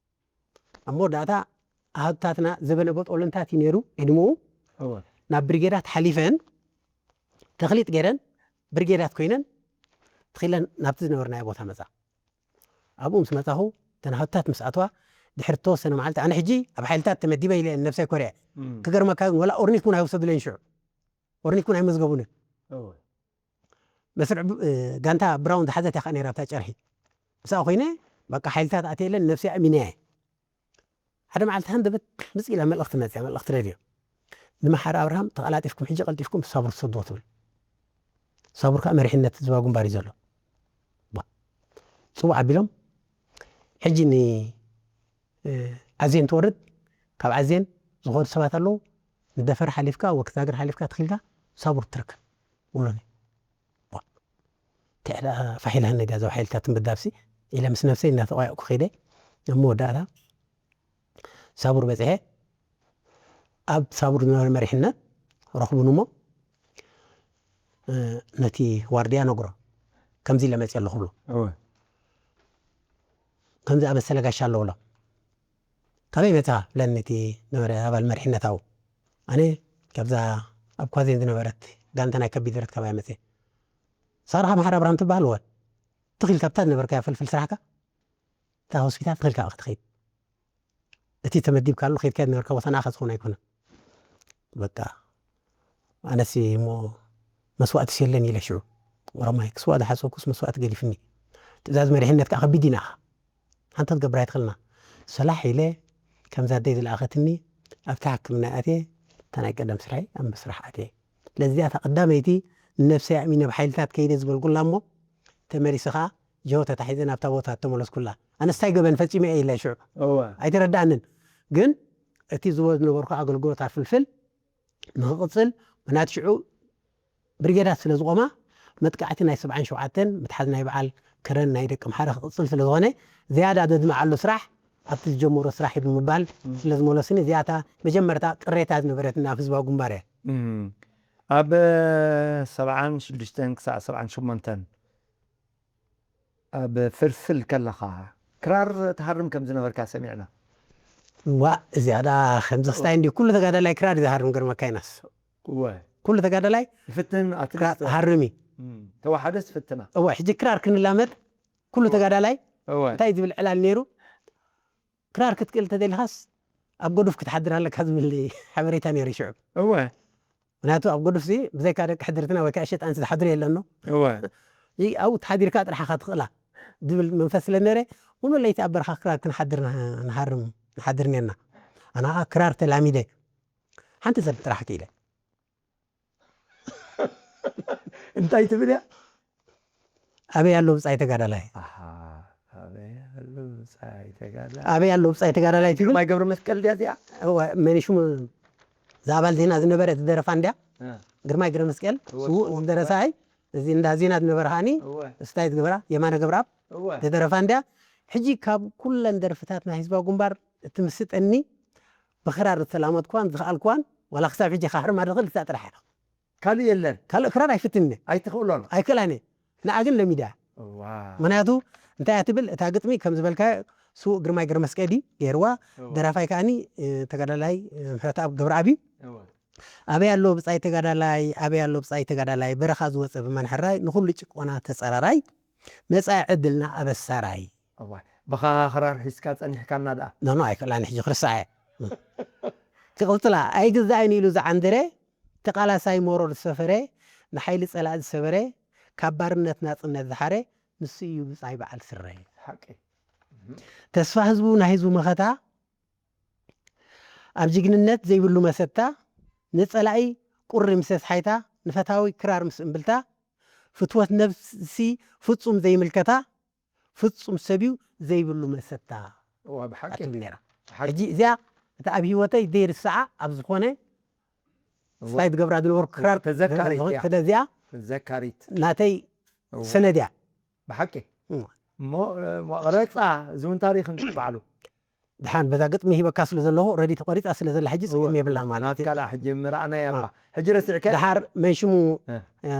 ኣብ መወዳእታ ኣሃዱታትና ዘበነ በጦለንታት እዩ ነይሩ ዕድመኡ። እወ። ናብ ብሪጌዳት ሓሊፈን፣ ተኽሊጥ ገይረን፣ ብሪጌዳት ኮይነን፣ ትኺለን ናብቲ ዝነበርናዮ ቦታ መጻ። ኣብኡ ምስ መጻኹ፣ እተን ኣሃዱታት ምስ ኣትዋ፣ ድሕሪ እተወሰነ መዓልቲ፣ ኣነ ሕጂ ኣብ ሓይልታት ተመዲበ ኢለ ነብሰይ ኮርዐ። እም። ክገርመካ ግን፣ ወላ ኦርኒክ እውን ኣይወሰዱለይን ሽዑ። ኦርኒክ እውን ኣይመዝገቡንን። እወ። መስርዕ ብ-፣ እ፣ ጋንታ ብራውን ዝሓዘት እያ ከኣ ነይራ ኣብታ ጨርሒ። ምስኣ ኮይነ፣ በቃ ሓይልታት ኣትየ ኢለን ነብሰይ ኣእሚነያ እየ። ሓደ መዓልቲ ሃንደበት ምጽእ ኢላ መልእኽቲ መጽያ፣ መልእኽቲ ሬድዮ። ንምሓር ኣብርሃም ተቐላጢፍኩም ሕጂ ቀልጢፍኩም ሳቡር ትሰድዎ ትብል። ሳቡር ከኣ መሪሕነት ህዝባዊ ግንባር እዩ ዘሎ። ባ-፣ ጽዋዕ ኣቢሎም ሕጂ ን-፣ እ፣ ኣዜን ትወርድ፣ ካብ ኣዜን ዝኾዱ ሰባት ኣለዉ፣ ንደፈር ሓሊፍካ፣ ወክዛግር ሓሊፍካ ትኺልካ ሳቡር ትርከብ። ውሎኒ። ባ-፣ እንታይ ደኣ ፋሕ ኢላኒ ድያ እዛ ሓይልታት ምድብዳብሲ? ኢለ ምስ ነብሰይ እናተቋየቕኩ ከይደ። ኣብ መወዳእታ ሳቡር በፅሐ። ኣብ ሳቡር ዝነበረ መሪሕነት ረኽቡን እሞ ነቲ ዋርድያ ነግሮ፣ ከምዚ ኢለ መፅእ ኣለኹ ብሎ። ከምዚ ኣበሰለ ጋሻ ኣሎ ብሎ። ካበይ መፃ ብለኒ እቲ ነበረ ኣባል መሪሕነት ኣብኡ። ኣነ ካብዛ ኣብ ኳዜን ዝነበረት ጋንታ ናይ ከቢድ ደረት ካባይ መፅእ። ሳራኻ ማሓር ኣብርሃም ትበሃል ወ ትኽል ካብታ ዝነበርካያ ፍልፍል ስራሕካ እታ ሆስፒታል ትኽል ካብኣ ክትኸይድ፣ እቲ ተመዲብካሉ ከይድካ ዝነበርካ ቦታ ንኣኻ ዝኸውን ኣይኮነን። በቃ ኣነሲ እሞ መስዋእቲ የለን ኢለ ሽዑ ኦሮማይ ክስዋእ ዝሓሰብኩስ መስዋእቲ ገዲፍኒ። ትእዛዝ መሪሕነት ከዓ ከቢድ እዩ ንኣኻ። ሓንቲ ክትገብር ኣይትኽእልና። ሰላሕ ኢለ ከምዛ ኣደይ ዝለኣኸትኒ ኣብቲ ሕክምና ኣትየ፣ እታ ናይ ቀደም ስራይ ኣብ ምስራሕ ኣትየ። ስለዚ እዚኣ እታ ቀዳመይቲ ንነብሰይ ኣእሚነ ብሓይልታት ከይደ ዝበልኩላ እሞ ተመሊሰ ከዓ ጀሆ ተታሒዘ ናብታ ቦታ ተመለስኩላ። ኣነስ እንታይ ገበን ፈፂመ እየ ኢለ ሽዑ ኣይተረዳእንን። ግን እቲ ዝወ ዝነበርኩ ኣገልግሎት ኣብ ፍልፍል ንክቕፅል ምክንያቱ ሽዑ ብሪጌዳት ስለ ዝቆማ መጥቃዕቲ ናይ ሰብዓን ሸውዓተን ምትሓዝ ናይ በዓል ከረን ናይ ደቂ ምሓረ ክቕፅል ስለ ዝኾነ ዝያዳ ዘድምዓሉ ስራሕ ኣብቲ ዝጀመሮ ስራሕ እዩ ብምባል ስለ ዝመለስኒ እዚኣታ መጀመርታ ቅሬታ ዝነበረትና ኣብ ህዝባዊ ግንባር እያ። ኣብ ሰብዓን ሽዱሽተን ክሳዕ ሰብዓን ሸሞንተን ኣብ ፍልፍል ከለኻ ክራር ትሃርም ከም ዝነበርካ ሰሚዕና። ዋ እዚኣ ዳ ከምዚ ክስታይ እንዲ ኩሉ ተጋዳላይ ክራር ዝሃርም ገርመካ ይናስ እወ ኩሉ ተጋዳላይ ይፍትን ክራር ኣትሊስት ሃርሚ ተዋሓደስ ትፍትና እወ ሕጂ ክራር ክንላመድ ኩሉ ተጋዳላይ እወ እንታይ ዝብል ዕላል ነይሩ? ክራር ክትክእል ተደሊኻስ ኣብ ገዱፍ ክትሓድር ኣለካ ዝብል ሓበሬታ ነይሩ ሽዑ። እወ ምክንያቱ ኣብ ገዱፍሲ ብዘይካ ደቂ ሕድርትና ወይ ከዓ ሸጣን ዝሓድሩ የለኖ እወ ኣብኡ ተሓዲርካ ጥራሕኻ ትኽእላ ዝብል መንፈስ ስለ ነረ ሙሉ ለይቲ ኣብ በረኻ ክራር ክንሓድር ንሃርም ንሓድር ነርና። ኣነ ከዓ ክራር ተላሚደ ሓንቲ ሰብ ጥራሕ ክኢለ እንታይ ትብል እያ? ኣበይ ኣሎ ብፃይ ተጋዳላይ ኣሃ፣ ኣበይ ኣሎ ብፃይ ተጋዳላይ? ኣበይ ኣሎ ብፃይ ተጋዳላይ ትብል ግርማይ ገብረ መስቀል ድያ እዚኣ? እወ፣ መን ሽሙ ዝኣባል ዜና ዝነበረ ዝደረፋ እንድያ እ፣ ግርማይ ግረ መስቀል እወ፣ ስዉእ ስዉእ ዝደረሳ ኣይ እዚ እንዳ ዜና ዝነበረ ከዓኒ እወ፣ ስታይ ዝገበራ የማነ ገብረኣብ እወ። ዝደረፋ እንድያ። ሕጂ ካብ ኩለን ደርፍታት ናይ ህዝባዊ ግንባር እቲ ምስጠኒ ብክራር ዝተላመድኳን ዝኸኣልኳን ዋላ ክሳብ ሕጂ ካህርማ ድኽእል እዛ ጥራሕ እያ። ካልእ የለን። ካልእ ክራር ኣይፍትንነ ኣይትኽእሎን። ኣይክእላነ ንኣ ግን ለሚዳ እዋ። ምክንያቱ እንታይ እያ ትብል እታ ግጥሚ ከም ዝበልካ ስዉእ ግርማይ ግርመስቀዲ ገይርዋ እዋ። ደራፋይ ከዓኒ እ፣ ተጋዳላይ እ፣ ምሕረተኣብ ገብረኣብ እዩ። እዋ። ኣበይ ኣሎ ብፃይ ተጋዳላይ ኣበይ ኣሎ ብፃይ ተጋዳላይ በረኻ ዝወፀ ብመን ሕራይ ንኹሉ ጭቆና ተፀራራይ መፃኢ ዕድልና ኣበሳራይ እዋ። ብኻ ክራር ሒዝካ ፀኒሕካና ደኣ። ኖኖ ኣይክእላን ሕጂ ክርስዓ እየ ክቕፅላ ኣይግዛእን ኢሉ ዝዓንደረ ተቓላሳይ ሞሮ ዝሰፈረ ንሓይሊ ፀላእ ዝሰበረ ካብ ባርነት ናፅነት ዝሓረ ንሱ እዩ ብፃይ በዓል ስረ ሓቂ። ተስፋ ህዝቡ ናይ ህዝቡ መኸታ ኣብ ጅግንነት ዘይብሉ መሰታ ንፀላኢ ቁሪ ምስ ኣስሓይታ ንፈታዊ ክራር ምስ እምብልታ ፍትወት ነብሲ ፍፁም ዘይምልከታ ፍፁም ሰብ እዩ ዘይብሉ መሰታ እዋ ብሓቂ። ኣትብል ነይራ። ብሓቂ። ሕጂ እዚኣ እታ ኣብ ህይወተይ ዘይርስዓ ኣብ ዝኾነ ስታይ ትገብራ ዝነበርኩ ክራር ተዘካሪት እያ። ስለዚኣ ተዘካሪት። ናተይ እዋ። ሰነድ እያ። ብሓቂ። እዋ። እሞ እ፣ መቕረፃ እዚ እውን ታሪኽ እንግዲህ ባዕሉ። ድሓን በዛ ግጥሚ ሂበካ ስለ ዘለኹ ረዲ ተቆሪፃ ስለ ዘላ ሕጂ ፅቅም የብላ ማለት ናት እዩ። ካልኣ ሕጂ ምርኣናያ እባ። አ። ሕጂ ረሲዕከ? ድሓር መንሽሙ እ። እ፣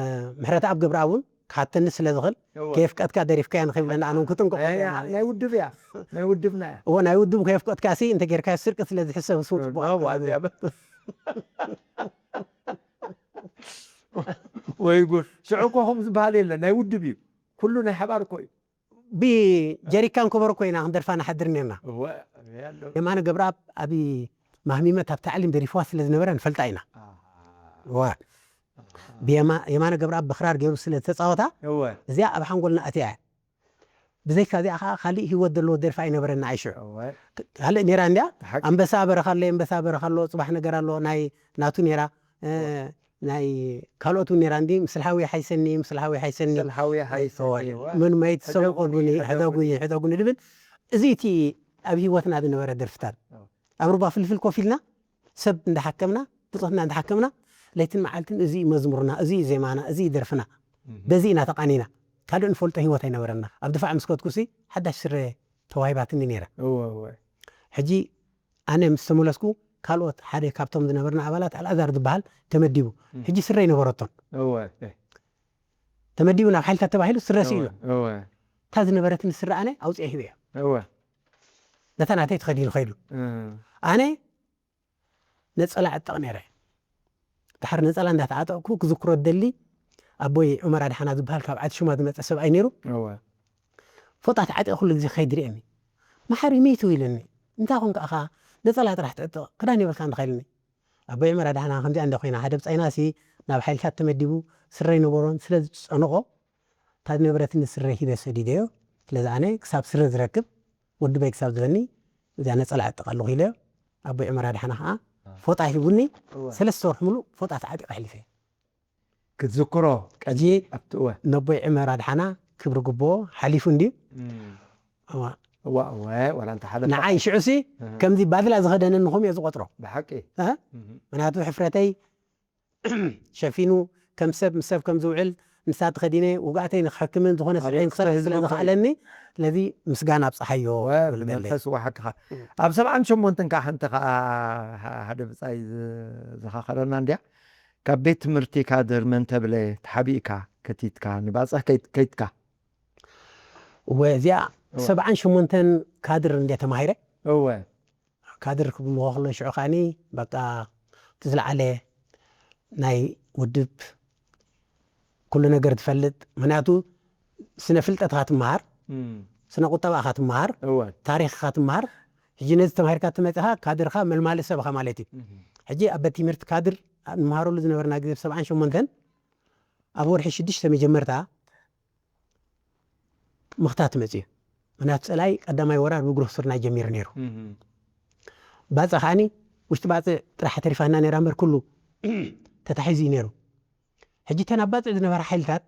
ምሕረት ኣብ ገብረኣብ እውን ክሓተኒ ስለ ዝኽእል እወ። ከየፍቀድካ ደሪፍካያ ንኽብለና ኣነ እውን ክጥንቀቕ ናይ ናይ ውድብ እያ። ናይ ውድብና እያ። እዎ ናይ ውድብ ከየፍቀድካ ሲ እንተ ጌርካ ስርቂ ስለ ዝሕሰብ ስው ፅቡቅ እዋ፣ እዚኣ በ- ወይ ጉድ። ሽዑ እኮ ከምኡ ዝበሃል የለን። ናይ ውድብ እዩ። ኩሉ ናይ ሓባር እኮ እዩ። ብጀሪካን ኮበሮ ኮይና ክንደርፋ ንሓድር ነርና። እወ፣ ያለው። የማነ ገብረኣብ ኣብ ማህሚመት ኣብ ታዕሊም ደሪፍዋ ስለ ዝነበረ ንፈልጣ ኢና። ኣሃ። እዋ ብየማ- የማነ ገብረኣብ ብክራር ገይሩ ስለ ዝተፃወታ እወ። እዚኣ ኣብ ሓንጎልና ኣትያ እያ። ብዘይካ እዚኣ ከዓ ካሊእ ህይወት ዘለዎ ደርፊ ኣይነበረና ኣይሽዑ እወ። ካልእ ነይራ እንድያ ሓቂ። ኣንበሳ በረኻ ኣሎ የንበሳ በረኻ ኣሎ ፅባሕ ነገር ኣሎ ናይ ናቱ ነይራ እ፣ ናይ ካልኦት እውን ነይራ እንዲ ምስልሃዊ ሓይሰኒ ምስልሃዊ ሓይሰኒ ምስልሃዊ ሓይሰኒ፣ እወ። ምን መይት ሰው ሕደጉኒ፣ ቆጉኒ ሕደጉኒ። ሕደጉኒ ሕደጉኒ ድብል እዚ እቲ ኣብ ህይወትና ዝነበረ ደርፍታት ኣብ ሩባ ፍልፍል ኮፍ ኢልና ሰብ እንዳሓከምና ብፆትና እንዳሓከምና ለይትን መዓልትን እዚ እዩ መዝሙርና እዚ እዩ ዜማና እዚ እዩ ደርፍና በዚ ኢና ተቃኒና ካልእ ንፈልጦ ህይወት ኣይነበረና። ኣብ ድፋዕ ምስ ከድኩሲ ሓዳሽ ስረ ተዋሂባትኒ ነይራ። እወ እወ ሕጂ ኣነ ምስ ተመለስኩ፣ ካልኦት ሓደ ካብቶም ዝነበርና ኣባላት ኣልኣዛር ዝበሃል ተመዲቡ። ሕጂ ስረ ኣይነበረቶን። እወ ተመዲቡ ናብ ሓይልታት ተባሂሉ ስረ ስኢኑ። እወ እታ ዝነበረትኒ ስረ ኣነ ኣውፅኤ ሂበዮ። እወ ነታ ናተይ ተኸዲኑ ኸይዱ። ኣነ ነፀላ ዕጠቕ ነይረ። ድሓር ነፀላ እንዳተዓጠቕኩ ክዝክሮ ደሊ፣ ኣቦይ ዑመር ኣድሓና ዝበሃል ካብ ዓዲ ሽማ ዝመፀ ሰብኣይ ነይሩ። እወ ፎጣ ተዓጢቐ ኩሉ ግዜ ከይድ ርኤኒ። መሓሪ መይቱ ኢለኒ። እንታይ ኮንካ ኢኻ ነፀላ ጥራሕ ትዕጥቕ፣ ክዳን የብልካ እንድኻ ኢለኒ። ኣቦይ ዑመር ኣድሓና ከምዚኣ እንደ ኮይና፣ ሓደ ብፃይናሲ ናብ ሓይልታት ተመዲቡ፣ ስረ ይነበሮን ስለ ዝጨነቖ፣ እታ ዝነበረትኒ ስረ ሂበ ሰዲደዮ። ስለዚ ኣነ ክሳብ ስረ ዝረክብ፣ ወዲ በይ ክሳብ ዝበኒ፣ እዚኣ ነፀላ ዕጥቕ ኣለኹ ኢለዮ። ኣቦይ ዑመር ኣድሓና ከዓ ፎጣ ሂቡኒ። ሰለስተ ወርሒ ሙሉእ ፎጣ ተዓጢቐ ኣሕሊፈ። ክትዝክሮ ቀጂ ኣብቲ እወ ነቦይ ዕመር ኣድሓና ክብሪ ግብኦ ሓሊፉ እንድዩ። እዋ። እዋ እወ ዋላ እንተ ሓለፈ ንዓይ ሽዑሲ ከምዚ ባድላ ዝኸደነኒ ከምኡ እየ ዝቆጥሮ። ብሓቂ እ? ምክንያቱ ሕፍረተይ ሸፊኑ ከም ሰብ ምስ ሰብ ከም ዝውዕል ንሳ ተኸዲነ ውግኣተይ ንክሕክምን ዝኾነ ስርሐይ ክሰርሕ ስለ ዝኸኣለኒ ስለዚ ምስጋና ኣብፀሓዮ ወ ክብል ደለየ። ብመንፈስ ዋሓክኻ ኣብ ሰብዓን ሸሞንተን ከዓ ሓንቲ ከዓ ሓደ ብፃይ ዝኻኸረና እንድያ ካብ ቤት ትምህርቲ ካድር መን ተብለ ተሓቢእካ ከቲትካ ንባፅሕ ከይትካ እወ እዚኣ ሰብዓን ሸሞንተን ካድር እንደ ተማሂረ እወ ካድር ክብልዎ ከሎ ሽዑ ከዓኒ በቃ እቲ ዝለዓለ ናይ ውድብ ኩሉ ነገር ትፈልጥ ምክንያቱ ስነ ፍልጠት ኢኻ ትመሃር ስነ ቁጠባ ኢኻ ትመሃር እወ ታሪክ ኢኻ ትመሃር ሕጂ ነዚ ተማሂርካ ትመፅኻ ካድርኻ መልማሊ ሰብ ኢኻ ማለት እዩ ሕጂ ኣብ ቤት ትምህርቲ ካድር ንመሃረሉ ዝነበርና ግዜ ብ ሰብዓን ሸሞንተን ኣብ ወርሒ ሽዱሽተ መጀመርታ ምኽታት መፅኡ ምክንያቱ ፀላኢ ቀዳማይ ወራር ብግሩህ ስርናይ ጀሚሩ ነይሩ ባፅዕ ከዓኒ ውሽጢ ባፅዕ ጥራሕ ተሪፋና ነይራ እምበር ኩሉ ተታሒዙ እዩ ነይሩ ሕጂ እተን ኣብ ባፅዕ ዝነበራ ሓይልታት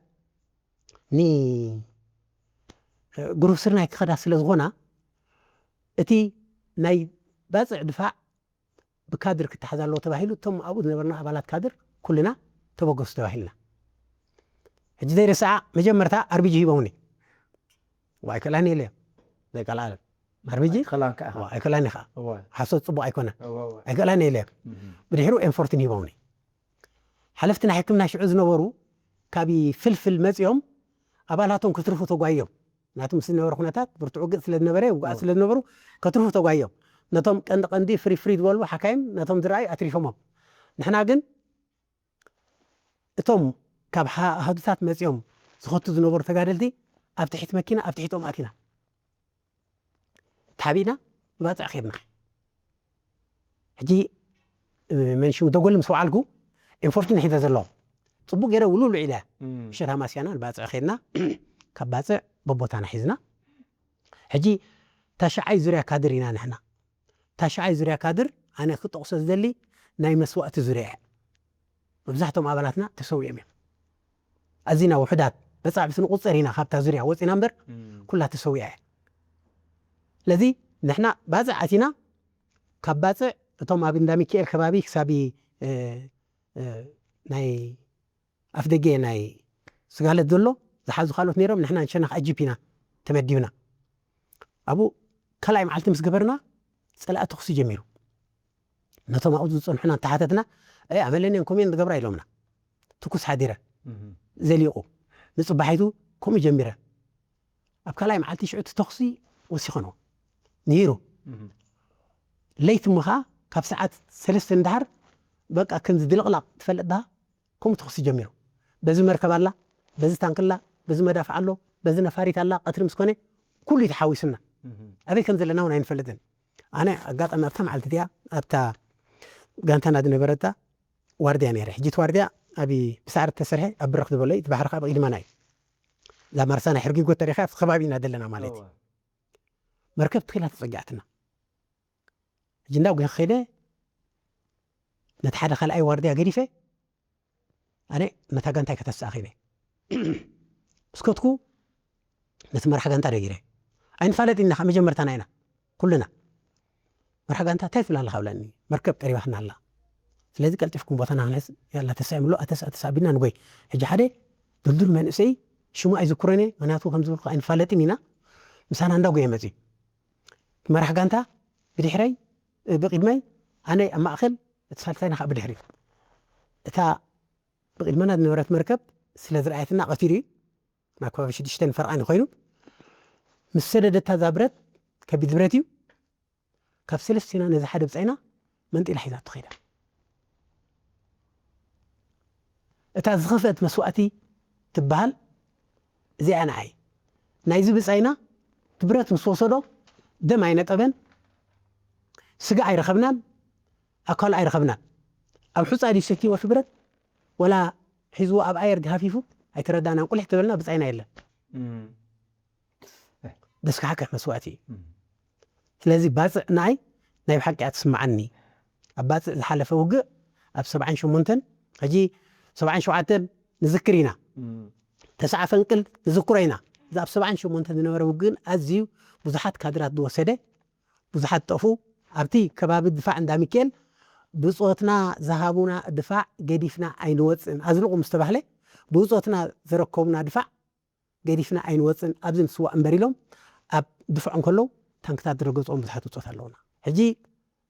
ንግሩህ ስርናይ ክኸዳ ስለ ዝኾና እቲ ናይ ባፅዕ ድፋዕ ብካድር ክተሓዝ ኣለዎ ተባሂሉ እቶም ኣብኡ ዝነበርና ኣባላት ካድር ኩልና ተበገሱ ተባሂልና ሕጂ ዘይርስዓ መጀመርታ ኣርቢጂ ሂቦምኒ ኣይከላኒ ኢለ ዘይቀልዓለም ኣርቢጂ ክላንካ ኢኻ ኣይከላኒ ከዓ እወ ሓሶት ፅቡቅ ኣይኮነ እወ እወ ኣይከላኒ ኢለ ብድሕሩ ኤንፎርቲን ሂቦምኒ ሓለፍቲ ናይ ሕክምና ሽዑ ዝነበሩ ካብ ፍልፍል መፂኦም ኣባላቶም ክትርፉ ተጓዮም ናቱ ምስ ዝነበረ ኩነታት ብርቱዕ ውግእ ስለ ዝነበረ ውግኣት ስለ ዝነበሩ ከትርፉ ተጓዮም ነቶም ቀንዲ ቀንዲ ፍሪ ፍሪ ዝበሉ ሓካይም ነቶም ዝረኣዩ ኣትሪፎሞም ንሕና ግን እቶም ካብ ኣሃዱታት መፂኦም ዝኸቱ ዝነበሩ ተጋደልቲ ኣብ ትሕቲ መኪና ኣብ ትሕቶም ኣቲና ተሓቢእና ብባፅዕ ከድና ሕጂ መንሽሙ ደጎል ምስ ወዓልኩ ኤንፎርቲን ሒዘ ዘለኹ ፅቡቅ ገይረ ውልውሉ ኢለ ምሸት ኣማስያና ንባፅዕ ከድና ካብ ባፅዕ በቦታና ሒዝና ሕጂ ታሽዓይ ዙርያ ካድር ኢና ንሕና ታሽዓይ ዙርያ ካድር ኣነ ክጠቕሶ ዝደሊ ናይ መስዋእቲ ዙርያ እያ መብዛሕቶም ኣባላትና ተሰዊኦም እዮም ኣዚና ውሕዳት በፃዕብቲ ንቁፀር ኢና ካብታ ዙርያ ወፂና እምበር ኩላ ተሰዊኣ እያ ስለዚ ንሕና ባፅዕ ኣቲና ካብ ባፅዕ እቶም ኣብ እንዳ ሚካኤል ከባቢ ክሳብ ናይ ኣፍ ደገ ናይ ስጋለት ዘሎ ዝሓዙ ካልኦት ነይሮም ንሕና ንሸነኽ ኣጂፕ ኢና ተመዲብና ኣብኡ ካልኣይ መዓልቲ ምስ ገበርና ፀላእ ተኹሲ ጀሚሩ ነቶም ኣብኡ ዝፀንሑና እንተሓተትና ኣመለኒየን ኮሜን ዝገብራ ኢሎምና ትኩስ ሓዲረ ዘሊቑ ንፅባሒቱ ከምኡ ጀሚረ ኣብ ካልኣይ መዓልቲ ሽዑ እቲ ተኹሲ ወሲኸንዎ ንሂሩ ለይቲ ምኻ ካብ ሰዓት ሰለስተ ንድሓር በቃ ከምዚ ድልቕላቕ ትፈልጥ ዳ ከምኡ ተኹሲ ጀሚሩ በዚ መርከብ ኣላ በዚ ታንክላ በዚ መዳፍዕ ኣሎ በዚ ነፋሪት ኣላ ቀትሪ ምስ ኮነ ኩሉ እዩ ተሓዊሱና ኣበይ ከም ዘለና እውን ኣይንፈልጥን ኣነ ኣጋጣሚ ኣብታ መዓልቲ እቲኣ ኣብታ ጋንታና ዝነበረታ ዋርድያ ነይረ ሕጂ እቲ ዋርድያ ኣብ ብሳዕሪ ተሰርሐ ኣብ ብረኽ ዝበሎ እዩ እቲ ባሕሪ ከዓ ብቕድመና እዩ እዛ ማርሳ ናይ ሕርጊጎ ተሪኻ ኣብቲ ከባቢ ኢና ዘለና ማለት እዩ መርከብ ትኺላ ተፀጊዓትና ሕጂ እንዳ ጉሄ ከይደ ነቲ ሓደ ካልኣይ ዋርድያ ገዲፈ ኣነ ነታ ጋንታይ ከተስኣ ከይደ እስከትኩ ነቲ መራሕ ጋንታ ደጊረ ኣይንፋለጥ ኢና ካብ መጀመርታና ኢና ኩልና መራሕ ጋንታ እንታይ ትብል ኣለካ ብለኒ መርከብ ቀሪባትና ኣላ ስለዚ ቀልጢፍኩም ቦታና ክንሕዝ ያላ ተስዕምሎ ኣተስኣ ተሳቢልና ንጎይ ሕጂ ሓደ ድልዱል መንእሰይ ሽሙ ኣይዝክሮን እየ፣ ምክንያቱ ከም ዝበልኩ ኣይንፋለጥን ኢና። ምሳና እንዳጎየ መፅዩ። መራሕ ጋንታ ብድሕረይ፣ እ፣ ብቕድመይ፣ ኣነይ ኣብ ማእኸል፣ እቲ ሳልሳይና ከዓ ብድሕሪት። እታ ብቕድመና ዝነበረት መርከብ ስለ ዝረኣየትና ቀቲሉ እዩ። ናብ ከባቢ ሽዱሽተን ፈርቓን ኮይኑ ምስ ሰደደታ እዛ ብረት፣ ከቢድ ብረት እዩ። ካብ ሰለስቲና ነዚ ሓደ ብጻይና መንጢላ ሒዛቶ ከይዳ። እታ ዝኸፍአት መስዋእቲ ትበሃል እዚኣ ንዓይ። ናይዚ ብጻይና እቲ ብረት ምስ ወሰዶ ደም ኣይነጠበን፣ ስጋ ኣይረኸብናን፣ ኣካሉ ኣይረኸብናን። ኣብ ሑጻ ድዩ ሰኪዎ እቲ ብረት፣ ወላ ሒዝዎ ኣብ ኣየር ገሃፊፉ ኣይተረዳናን። ቁሊሕ ተበልና ብጻይና የለን። እም። ዘስካሕክሕ መስዋእቲ እዩ። እም። ስለዚ ባጽዕ ንዓይ ናይ ብሓቂ እያ ትስምዓኒ። ኣብ ባጽዕ ዝሓለፈ ውግእ ኣብ ሰብዓን ሸሞንተን፣ ሕጂ ሰብዓን ሸውዓተን ንዝክር ኢና። እም። ተስዓ ፈንቅል ንዝክሮ ኢና። እዚ ኣብ ሰብዓን ሸሞንተን ዝነበረ ውግእን ኣዝዩ ብዙሓት ካድራት ዝወሰደ፣ ብዙሓት ጠፉ። ኣብቲ ከባቢ ድፋዕ እንዳ ሚካኤል ብጾትና ዝሃቡና ድፋዕ ገዲፍና ኣይንወጽእን። ኣዝልቑ ምስ ተባህለ ብጾትና ዘረከቡና ድፋዕ ገዲፍና ኣይንወጽእን፣ ኣብዚ ንስዋእ እምበር ኢሎም ኣብ ድፍዖም ከለዉ ታንክታት ዝረገጽኦም ብዙሓት ብጾት ኣለዉና። ሕጂ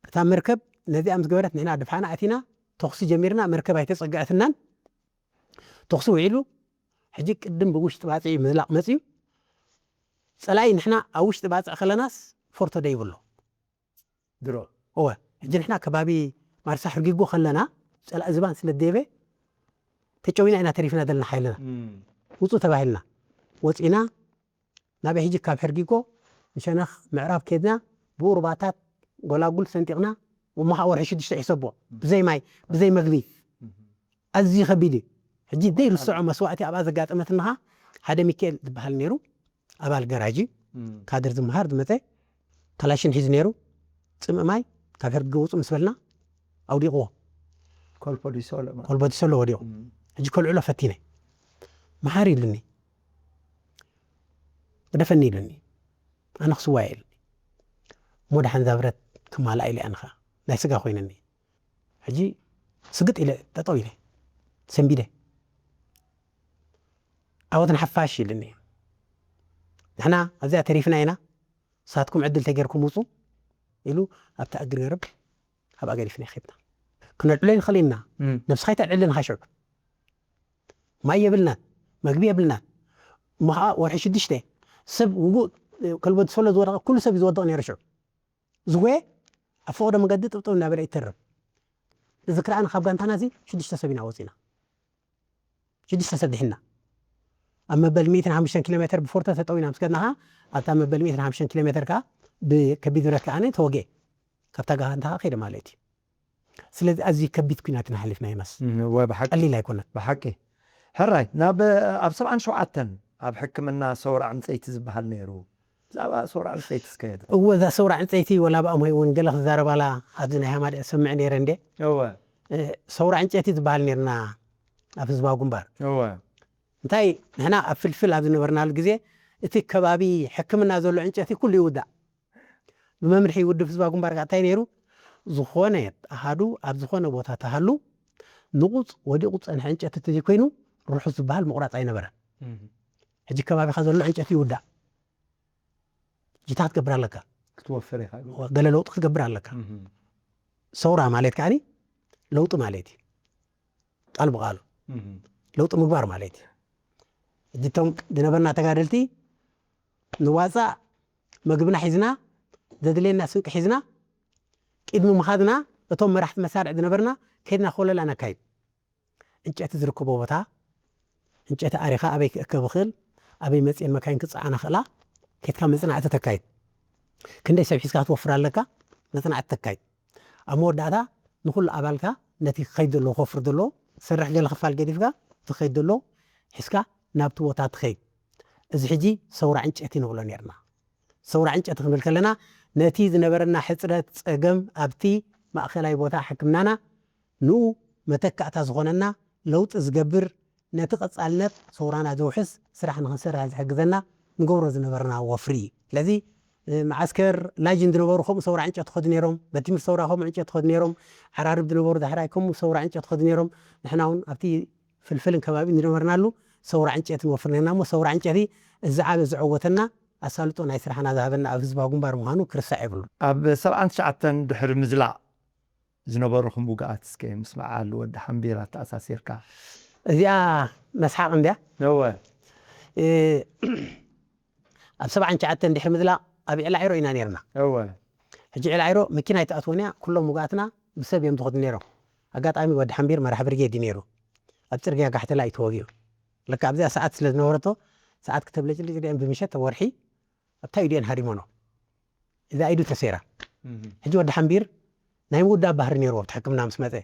እታ መርከብ ነዚኣ ምስ ገበረት ንሕና ድፋዕና ኣቲና ተኹሲ ጀሚርና፣ መርከብ ኣይተጸግዐትናን። ተኹሲ ውዒሉ፣ ሕጂ ቅድም ብውሽጢ ባጽዕ እዩ ምዝላቕ መጽዩ። ጸላኢ ንሕና ኣብ ውሽጢ ባጽዕ ከለናስ ፎርቶ ደይብሎ። ድሮ። እወ፣ ሕጂ ንሕና ከባቢ ማርሳ ሕርጊጎ ከለና፣ ጸላኢ ዝባን ስለ ደየበ፣ ተጨዊና ኢና ተሪፍና ዘለና ሓይልና። እም። ውጹ ተባሂልና። ወጺና፣ ናበይ ሕጂ ካብ ሕርጊጎ ንሸነኽ ምዕራብ ከድና፣ ብኡ ሩባታት ጎላጉል ሰንጢቕና፣ እሞ ኸዓ ወርሒ ሽዱሽተ ይሕሰቦ። ብዘይ ማይ፣ ብዘይ መግቢ። እም። ኣዝዩ ከቢድ እዩ። ሕጂ ዘይርስዖ መስዋእቲ ኣብኣ ዘጋጠመትና ሓደ ሚካኤል ዝበሃል ነይሩ፣ ኣባል ገራጅ እዩ። እም። ካድር ዝመሃር ዝመጸ፣ ካላሽን ሒዙ ነይሩ። ጽምእ ማይ ካብ ሕርጊጎ ውጹ ምስ በልና ኣውዲቕዎ። ኮልፖ ዲሶሎ ማለት። ኮልፖ ዲሶሎ ወዲቑ። እም። ሕጂ ከልዕሎ ፈቲነ። መሓር ኢሉኒ። ግደፈኒ ኢሉኒ። ኣነ ክስዋእ ኢሉኒ። እሞ ደሓን እዛ ብረት ክማልኣ ኢለ ኣነ ኸኣ ናይ ስጋ ኮይነኒ። ሕጂ ስግጥ ኢለ ጠጠው ኢለ ሰንቢደ። ዓወት ንሓፋሽ ኢሉኒ። ንሕና ኣብዚኣ ተሪፍና ኢና፣ ንሳትኩም ዕድል ተጌርኩም ውጹ ኢሉ ኣብታ እግሪ ገረብ ኣብኣ ገዲፍና ኸድና። ክነልዕሎ ይንኽእል ኢና። እም። ነብስኻ ኣይተልዕልን ኢኻ ሽዑ። ማይ የብልናን፣ መግቢ የብልናን። እሞ ኸዓ ወርሒ ሽዱሽተ ሰብ ውጉእ፣ ከልበ ዲሶሎ ዝወደቐ፣ ኩሉ ሰብ እዩ ዝወድቕ ነይሩ ሽዑ። ዝጎየ ኣብ ፈቐዶ መገዲ ጥብጥብ እናበለ ይተርፍ። እዚ ክረኣን ካብ ጋንታና እዚ ሽዱሽተ ሰብ ኢና ወፂና። ሽዱሽተ ሰብ ድሒና። ኣብ መበል ሚእትን ሓሙሽተን ኪሎ ሜትር ብፎርቶ ተጠዊና ምስ ከድና ኸዓ፣ ኣብታ መበል ሚእትን ሓሙሽተን ኪሎ ሜትር ከኣ ብከቢድ ብረት ከኣ ተወግኤ። ካብታ ጋንታ ከኣ ከይደ ማለት እዩ። ስለዚ ኣዝዩ ከቢድ ኲናት ኢና ሓሊፍና ዮናስ። እም፣ እወ፣ ብሓቂ። ቀሊል ኣይኮነን። ብሓቂ። ሕራይ፣ ናብ፣ ኣብ ሰብዓን ሸውዓተን ኣብ ሕክምና ሰውራ ዕንጸይቲ ዝበሃል ነይሩ። ብዛዕባ ሰውራ ዕንጸይቲ እስከ የት-? እወ፣ እዛ ሰውራ ዕንጸይቲ ወላ ብኣምሆይ እውን ገለ ክዛረባላ ኣብዚ ናይ ሃማደኤ እሰምዕ ነይረ እንዴ። እወ። እ፣ ሰውራ ዕንጨይቲ ዝበሃል ነይርና ኣብ ህዝባዊ ግንባር። እወ። እንታይ ንሕና ኣብ ፍልፍል ኣብ ዝነበርናሉ ግዜ እቲ ከባቢ ሕክምና ዘሎ ዕንጨይቲ ኩሉ ይውዳእ። ብመምርሒ ውድብ ህዝባዊ ግንባር ከኣ እንታይ ነይሩ? ዝኾነ ኣሃዱ ኣብ ዝኾነ ቦታ ተሃሉ ንቑጽ ወዲቑ ዝጸንሐ ዕንጨይቲ እንተዘይኮይኑ ርሑስ ዝበሃል ምቑራጽ ኣይነበረን። እም። ሕጂ ከባቢኻ ዘሎ ዕንጨይቲ ይውዳእ። ጅታ ክትገብር ኣለካ። ክትወፍር ኢኻ። ገለ ለውጢ ክትገብር ኣለካ። እም። ሰውራ ማለት ከኣኒ ለውጢ ማለት እዩ። ቃል ብቓሉ። እም። ለውጢ ምግባር ማለት እዩ። ሕጂ እቶም ዝነበርና ተጋደልቲ ንዋጻእ መግብና ሒዝና፣ ዘድልየና ስንቂ ሒዝና፣ ቅድሚ ምኻድና እቶም መራሕቲ መሳርዕ ዝነበርና ከይድና ኮለላ ነካይድ። ዕንጨይቲ ዝርከቦ ቦታ፣ ዕንጨይቲ ኣሪኻ ኣበይ ክእከብ ይኽእል፣ ኣበይ መጺኤን መካይን ክጸዓና ክእላ፣ ከይድካ መጽናዕቲ ተካይድ። ክንደይ ሰብ ሒዝካ ክትወፍር ኣለካ፣ መጽናዕቲ ተካይድ። ኣብ መወዳእታ ንኹሉ ኣባልካ ነቲ ክኸይድ ዘለዎ፣ ክወፍር ዘለዎ፣ ዝሰርሕ ገለ ክፋል ገዲፍካ፣ እቲ ክኸይድ ዘለዎ ሒዝካ ናብቲ ቦታ ትኸይድ። እዚ ሕጂ ሰውራ ዕንጨይቲ ንብሎ ነይርና። ሰውራ ዕንጨይቲ ክንብል ከለና፣ ነቲ ዝነበረና ሕጽረት፣ ጸገም ኣብቲ ማእከላይ ቦታ ሕክምናና፣ ንኡ መተካእታ ዝኾነና፣ ለውጢ ዝገብር፣ ነቲ ቀጻልነት ሰውራና ዘውሕስ ስራሕ ንኽንሰርሕ ዝሕግዘና ንገብሮ ዝነበርና ወፍሪ እዩ። ስለዚ፣ እ፣ መዓስከር ላጅን ዝነበሩ ከምኡ ሰውራ ዕንጨይቲ ይኸዱ ነይሮም፣ ቤት ትምህርቲ ሰውራ ከምኡ ዕንጨይቲ ይኸዱ ነይሮም፣ ዓራርብ ዝነበሩ ዳሕራይ ከምኡ ሰውራ ዕንጨይቲ ይኸዱ ነይሮም። ንሕና እውን ኣብቲ ፍልፍልን ከባቢን ዝነበርናሉ ሰውራ ዕንጨቲ ንወፍር ነርና እሞ ሰውራ ዕንጨቲ እዚ ዓበ ዝዐወተና ኣሳልጦ ናይ ስራሕና ዝሃበና ኣብ ህዝባዊ ግንባር ምዃኑ ክርስዕ የብሉ። ኣብ ሰብዓን ትሽዓተን ድሕሪ ምዝላቕ ዝነበሩኹም ውግኣት እስከ ምስ በዓል ወዲ ሓምቢር ኣተኣሳሲርካ። እዚኣ መስሓቕ እንድያ። እወ ኣብ ሰብዓን ትሽዓተን ድሕሪ ምዝላቕ ኣብ ዕላዒሮ ኢና ነርና። እወ ሕጂ ዕላዒሮ መኪና ኣይትኣትወን እያ። ኩሎም ውግኣትና ብሰብ እዮም ዝኸዱ ነይሮም። ኣጋጣሚ ወዲ ሓምቢር መራሕ ብርጌድ እዩ ነይሩ። ኣብ ፅርግያ ጋሕተላ እዩ ተወጊኡ። ለካ ኣብዚኣ ሰዓት ስለ ዝነበረቶ ሰዓት ክተብለጭልጭ ድአን ብምሸት ወርሒ ኣብታ ኢዱ እየን ሃሪሞኖ። እዛ ኢዱ ተሰይራ። ሕጂ ወዲ ሓምቢር ናይ ምውዳብ ባህሪ ነይርዎ ኣብቲ ሕክምና ምስ መፀ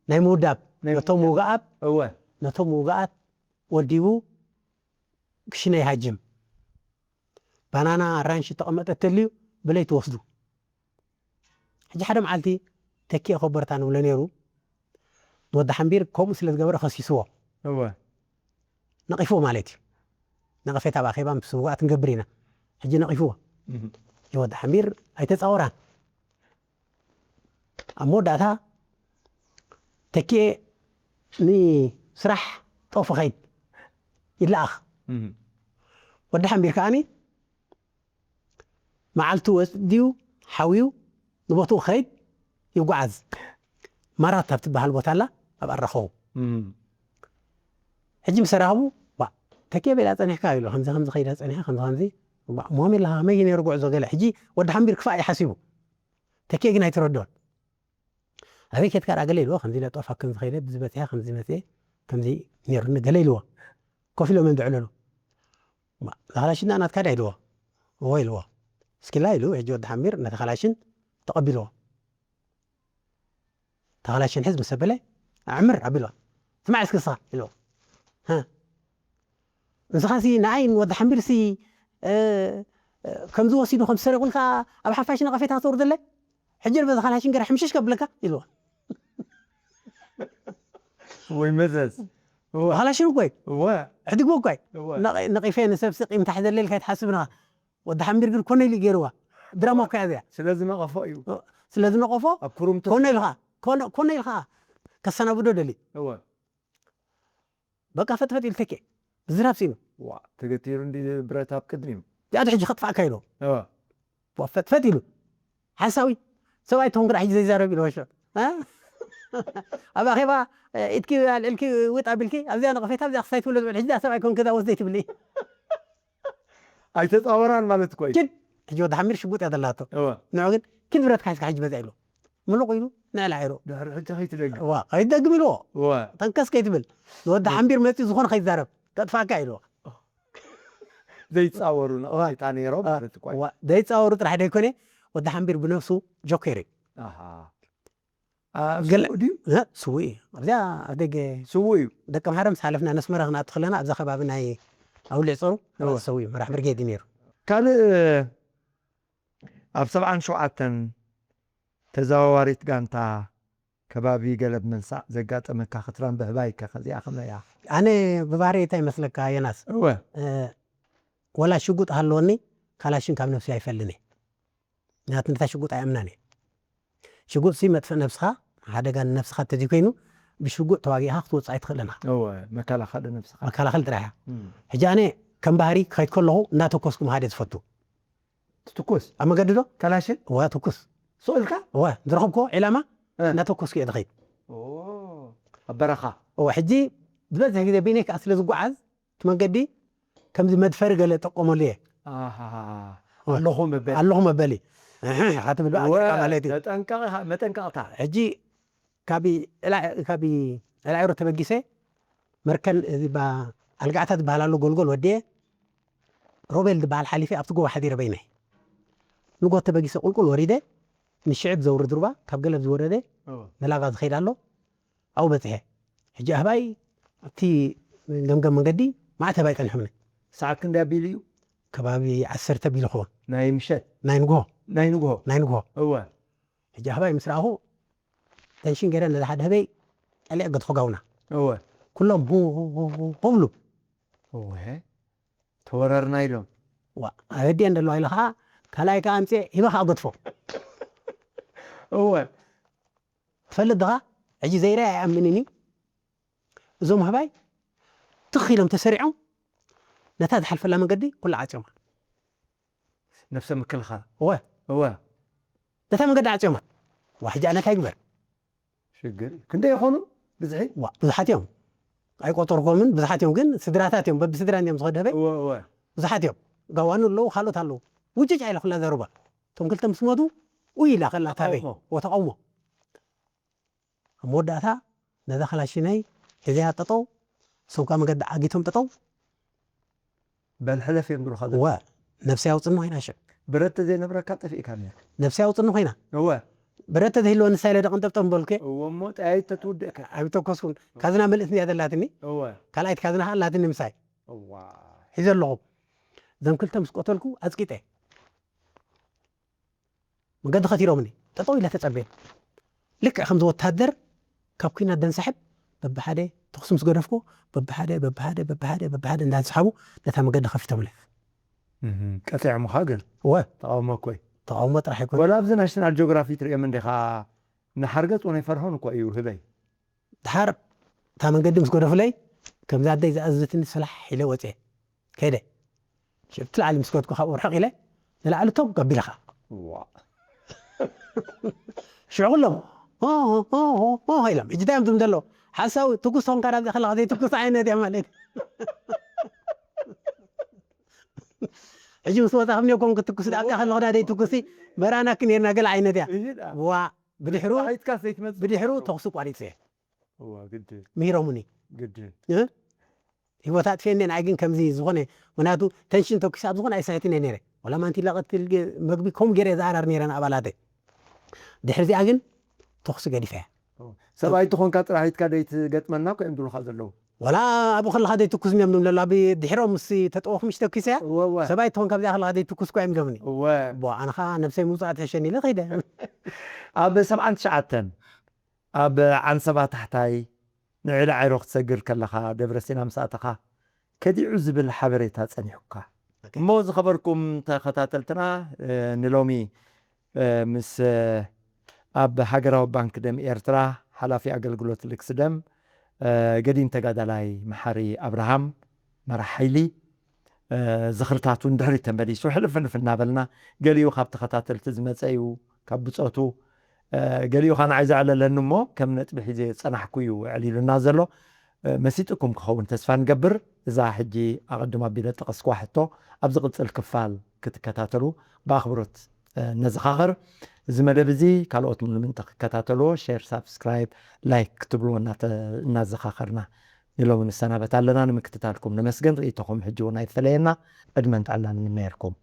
ናይ ምውዳብ ነቶም ውግኣት እወ ነቶም ውግኣት ወዲቡ ክሽነ ይሃጅም። ባናና ኣራንሺ ተቐመጠ ተልዩ ብለይ ትወስዱ። ሕጂ ሓደ መዓልቲ ተኪኤ ኮበርታ ንብሎ ነይሩ። ንወዲ ሓምቢር ከምኡ ስለ ዝገበረ ከሲስዎ። እወ ነቒፍዎ ማለት እዩ። ነቐፌታ ኣብ ኣኼባ ምስ ስውኣት ንገብር ኢና። ሕጂ ነቒፍዎ። እህ። ወዲ ሓምቢር ኣይተፃወራን። ኣብ መወዳእታ ተኪኤ ንስራሕ ጠፉ ኸይድ ይለኣኽ። እህ። ወዲ ሓምቢር ከዓኒ መዓልቱ ወፅድዩ ሓውዩ ንቦትኡ ኸይድ ይጓዓዝ። ማራት ኣብ ትበሃል ቦታ ኣላ ኣብ ኣራኸቡ። እም። ሕጂ ምስ ተራኸቡ ዋ ተኬ ቤላ ፀኒሕካ ኢሉ ከምዚ ከምዚ ኸይዳ ፀኒሐ ከምዚ ከምዚ ዋ ሞሚ ኣለኻ ከመይ ነይሩ ጉዕዞ ገለ ሕጂ ወዲ ሓምቢር ክፋእ ይሓሲቡ። ተኬ ግን ኣይተረድኦን። ኣበይ ኬድካ ዳ ገለ ኢልዎ ከምዚ ኢለ ጦፋ ከምዚ ኸይደ ብዝበፅሐ ከምዚ መፅአ ከምዚ ነይሩኒ ገለ ኢልዎ። ኮፍ ኢሎም እዮም ዘዕለሉ። ዛህላሽና ናትካ ዳ ኢልዎ። እዎ ኢልዎ። እስኪላ ኢሉ ሕጂ ወዲ ሓሚር ነቲ ካላሽን ተቐቢልዎ። ተኻላሽን ሕዝ ምስ ኣበለ ኣዕምር ኣቢልዋ። ስማዕ እስኪ ንስኻ ኢልዎ። ሃ ንስኻሲ ንኣይ ንወዲ ሓምቢርሲ ከምዚ ወሲዱ ከም ሰሪቑልካ ኣብ ሓፋሽ ነቐፌታ ተውርደለይ ሕጂ በዚ ካላሽን ገራ ሕምሽሽ ከብለካ ኢልዎ። ወይ መዘዝ ካላሽን እኮይ እወ ሕድግቦ እኮይ እወ ነቒፈ ንሰብሲ ቂም ታሕዘለልካ ይትሓስብ ንኻ ወዲ ሓምቢር ግን ኮነ ኢሉ ገይርዋ ድራማ እኮ እያ እዚኣ ስለ ዝነቐፎ እዩ ስለ ዝነቐፎ ኣብ ኩሩምቱ ኮነ ኢልኻ ኮነ ኮነ ኢልኻ ከሰናብዶ ደሊ እወ በቃ ፈጥፈጥ ኢሉ ተኬ ብዝራብ ሲኑ ዋ ተገቲሩ እንዲ ብረት ኣብ ቅድሚኡ ያድ ሕጂ ከጥፋእካ ኢሉ እወ ፈጥፈጥ ኢሉ ሓሳዊ ሰብኣይ ትኾን ግዳ ሕጂ ዘይዛረብ ኢሉ ወሾ ኣብ ኣኼባ ኢድኪ ኣልዕልኪ ውጥ ኣቢልኪ ኣብዚኣ ነቐፌታ ኣብዚኣ ክሳይ ትብሎ ዝብል ሕጂ ሰብኣይ ኮንክ እዛ ወስደይ ትብሊ ኣይተፃወራን ማለት እኮ እዩ ኪድ ሕጂ ወዲ ሓሚር ሽጉጥ እያ ዘላቶ እወ ንዑ ግን ኪድ ብረትካ ሒዝካ ሕጂ መፅእ ኢሉ ምሉቕ ኢሉ ንዕላ ኢሉ ድሕሪ ሕጂ ከይትደግም ዋ ከይትደግም ኢልዎ እወ ተንከስ ከይትብል ንወዲ ሓምቢር መፂኡ ዝኾነ ከይዛረብ ከጥፋእካ ኢልዎ ዘይፃወሩ ነቐፌታ ነይሮም ማለት እኮ እዩ ዋ ዘይፃወሩ ጥራሕ ደይኮነ ወዲ ሓምቢር ብነብሱ ጆኬር እዩ ኣሃ ኣብ ገለ- ስውእ ድዩ እ፣ ስውእ እዩ ኣብዚኣ ኣብ ደገ ስውእ እዩ ደቂ ምሓረ ምስ ሓለፍና ነስመራ ክንኣቱ ከለና ኣብዛ ከባቢ ናይ ኣውሊዕ ፀሩ እወ። ሰው እዩ መራሕ ብርጌድ እዩ ነይሩ ካልእ ኣብ ሰብዓን ሸውዓተን ተዘዋዋሪት ጋንታ ከባቢ ገለብ መንሳዕ ዘጋጠመካ ክትራን ብህባይ ከ ከዚኣ ከመይ እያ ኣነ ብባህሪ እንታይ ይመስለካ የናስ እወ እ፣ ወላ ሽጉጥ ሃለወኒ ካላሽን ካብ ነብሲ ኣይፈልኒ ምክንያቱ ነታ ሽጉጥ ኣይኣምናን እየ ሽጉጥ ሲ መጥፍእ ነብስኻ ሓደጋ ንነብስኻ እንተዘይኮይኑ ብሽጉጥ ተዋጊእኻ ክትወፅእ ኣይትኽእልን ኢኻ እወ መከላኸሊ ነብስኻ መከላኸል ጥራሕ እያ እም። ሕጂ ኣነ ከም ባህሪ ክኸይድ ከለኹ እናተኮስኩ ምሃደ ዝፈቱ ትትኩስ ኣብ መገዲ ዶ ካላሽን እዋ ትኩስ ስቕ ኢልካ እዋ ዝረኸብኮ ዒላማ እ። እናተኮስኩ እየ ዝኸይድ ኦ፣ ኣብ በረኻ እዋ ሕጂ ዝበዝሕ ግዜ በይነይ ከዓ ስለ ዝጓዓዝ እቲ መንገዲ ከምዚ መድፈሪ ገለ ጠቆመሉ እየ ኣሃ፣ ኣለኹ መበል ኣለኹ መበሊ እሕ፣ ኢኻ ትብል በቃ ወ- ማለት እዩ ተጠንቀቕ ኢኻ፣ መጠንቀቕታ ሕጂ ካብ ዕላ- ካብ ዕላዒሮ ተበጊሰ መርከን እዚ ባ- ኣልጋዕታ ዝበሃል ኣሎ ጎልጎል ወዲየ ሮቤል ዝበሃል ሓሊፈ ኣብቲ ጎቦ ሓዲረ በይነይ ንጎ ተበጊሰ ቁልቁል ወሪደ ንሽዕብ ዘውርድ ሩባ ካብ ገለብ ዝወረደ ንላቫ ዝኸይድ ኣሎ ኣብኡ በፅሐ ሕጂ ኣህባይ ኣብቲ ገምገም መንገዲ ማዕተ ኣህባይ ፀኒሖምኒ ሰዓት ክንደይ ኣቢሉ እዩ ከባቢ ዓሰርተ ቢሉ ክኸውን ናይ ምሸት ናይ ንግሆ ናይ ንግሆ ናይ ንግሆ እወ ሕጂ ኣህባይ ምስ ረኣኹ ተንሽን ገይረ ነዚ ሓደ ህበይ ጠሊዐ ገድፎ ጋውና እወ ኩሎም ሁ- ሁ- ሁ- ሁ- ሁብሉ እወ ተወረርና ኢሎም ዋ ኣበዲአን ዘለዋ ኢለ ከዓ ካልኣይ ከዓ ኣምፅአ ሂበ ከዓ ገድፎ እወ ትፈልጥ ድኻ ሕጂ ዘይረኣ ኣይኣምንን እዩ እዞም ኣህባይ ትኽ ኢሎም ተሰሪዖም ነታ ዝሓልፈላ መንገዲ ኩላ ዓጽዮማ። ነብሰ ምክልኻል እወ እወ ነታ መንገዲ ዓጽዮማ። ዋ ሕጂ ኣነ እንታይ ግበር? ሽግር እዩ። ክንደይ ይኾኑ ብዝሒ? ዋ ብዙሓት እዮም ኣይቆጠርኮምን። ብዙሓት እዮም ግን ስድራታት እዮም በብስድራ እዮም ዝኸደበ እወ እወ ብዙሓት እዮም። ጋዋኑ ኣለዉ ካልኦት ኣለዉ። ውጭጭ ኣይለ ኩላ ዘረባ። እቶም ክልተ ምስ ሞቱ ውይ ኢላ ከላ ታበይ ተቃውሞ። ወተቃውሞ ኣብ መወዳእታ ነዛ ክላሽነይ ሒዘያ ጠጠው ሰብካ መገዲ ዓጊቶም ጠጠው በል ሕለፍ እዮም ብሉኻ ዘሎ። ወ ነብሰይ ኣውፅኒ ኮይና ሸ ብረት ዘይነብረካ ጠፊእካ ነር ነብሰይ ኣውፅኒ ኮይና እወ ብረት ተዘይህልወ ንሳ ኢለ ደቕንጠብጠም በልኩ እወ እሞ ጠያይት ተትውድእካ ኣይተኮስኩን። ካዝና መልእት እንዲያ ዘላትኒ እወ ካልኣይቲ ካዝና ከኣ ኣላትኒ ምሳይ እዋ ሒዘ ኣለኹ። እዞም ክልተ ምስ ቆተልኩ ኣፅቂጠ መገዲ ከቲሮምኒ ጠጠው ኢለ ተፀበየ። ልክዕ ከምዚ ወታደር ካብ ኩናት ደንሳሕብ በብሓደ ተኹሲ ምስ ገደፍኩ በብሓደ በብሓደ በብሓደ በብሓደ እንዳንስሓቡ ነታ መገዲ ከፊቶምለ። ቀፂዖምኻ ግን እወ ተቃውሞ እኮይ ተቃውሞ ጥራሕ ኣይኮነ ወላ ኣብዚ ናሽናል ጂኦግራፊ ትሪኦም እንዲኻ ንሓርገፅ እውን ኣይፈርሆን እኮ እዩ ህበይ ድሓር እታ መንገዲ ምስ ገደፉለይ ከምዚ ኣደይ ዝኣዘዝትኒ ሰላሕ ኢለ ወፅየ ከይደ። ሽብቲ ላዕሊ ምስ ከድኩ ካብኡ ርሕቕ ኢለ ንላዕሊ ቶግ ኣቢለኻ ዋ ሽዑ ኩሎም ሆ፣ ሆ፣ ሆ፣ ሆ፣ ሆ ኢሎም ሕጂ እንታይ እዮም ትም ዘሎ ሓሳዊ ትኩስ ሆንካ ዳዚ ከለካ ዘይትኩስ ዓይነት እያ ማለት። ሕጂ ምስ ወፃ ከምኒ ኮንክ ትኩስ ዳብያ ከለካ ዳ ዘይትኩሲ መራናክ ነርና ገለ ዓይነት እያ። እሂ ደኣ ዋ ብድሕሩ ራሒትካ ዘይትመፅእ ብድሕሩ ተኩሲ ቋሪፀ እየ እዋ ግድን ምሂሮምኒ ግድን እ? ህይወት ኣጥፍየ እኔ ንኣይ ግን ከምዚ ዝኾነ ምክንያቱ ተንሽን ተኩሲ ኣብ ዝኾነ ኣይሳይትን እየ ነይረ። ወላ ማንቲ ለቐትል መግቢ ከምኡ ገይረ ዝኣራር ነይረ ንኣባላተይ። ድሕሪ እዚኣ ግን ተኩሲ ገዲፈ እያ። ሰብኣይ ትኾንካ ጥራሕ ኢትካ ደይትገጥመና እኮ እዮም ዝብሉኻ ዘለዉ ወላ ኣብኡ ከለኻ ዘይትኩስ እዮም ዝብለሉ ኣብ ድሕሮም ምስ ተጠወኹ ምሽ ተኩሰ እያ እወ እወ ሰብኣይ ትኾን ካብዚኣ ከለኻ ዘይትኩስ እኳ እዮም ዝብለኒ። እወ ቦ ኣነ ኸዓ ነብሰይ ምውፃእ ትሕሸኒ ኢለ ከይደ። ኣብ ሰብዓን ትሽዓተን ኣብ ዓንሰባ ታሕታይ ንዒላ ዓይሮ ክትሰግር ከለኻ ደብረ ሲና ምስ ኣተኻ ከዲዑ ዝብል ሓበሬታ ጸኒሑካ እሞ ዝኸበርኩም ተኸታተልትና ንሎሚ ምስ ኣብ ሃገራዊ ባንክ ደም ኤርትራ ሓላፊ ኣገልግሎት ልግሲ ደም ገዲም ተጋዳላይ መሓሪ ኣብርሃም መራሕ ሓይሊ ዝኽርታቱ ንድሕሪት ተመሊሱ ሕልፍልፍ እናበልና ገሊኡ ካብ ተኸታተልቲ ዝመፀ እዩ ካብ ብፆቱ ገሊኡ ኸዓ ንዓይ ዘዕለለኒ እሞ ከም ነጥቢ ሒዘ ዝፀናሕኩ እዩ ኣዕሊሉና ዘሎ መሲጥኩም ክኸውን ተስፋ ንገብር እዛ ሕጂ ኣቐድም ኣቢለ ጠቐስኩዋ ሕቶ ኣብ ዝቕፅል ክፋል ክትከታተሉ ብኣኽብሮት ነዘኻኸር እዚ መደብ እዚ ካልኦት ምንምንተ ክከታተልዎ ሸር ሳብስክራይብ ላይክ ክትብልዎ እናዘኻኸርና ንሎሚ ንሰናበት ኣለና ንምክትታልኩም ነመስገን ርእይቶኹም ሕጂ እውን ኣይፈለየና ዕድመን ጥዕናን ንምነየልኩም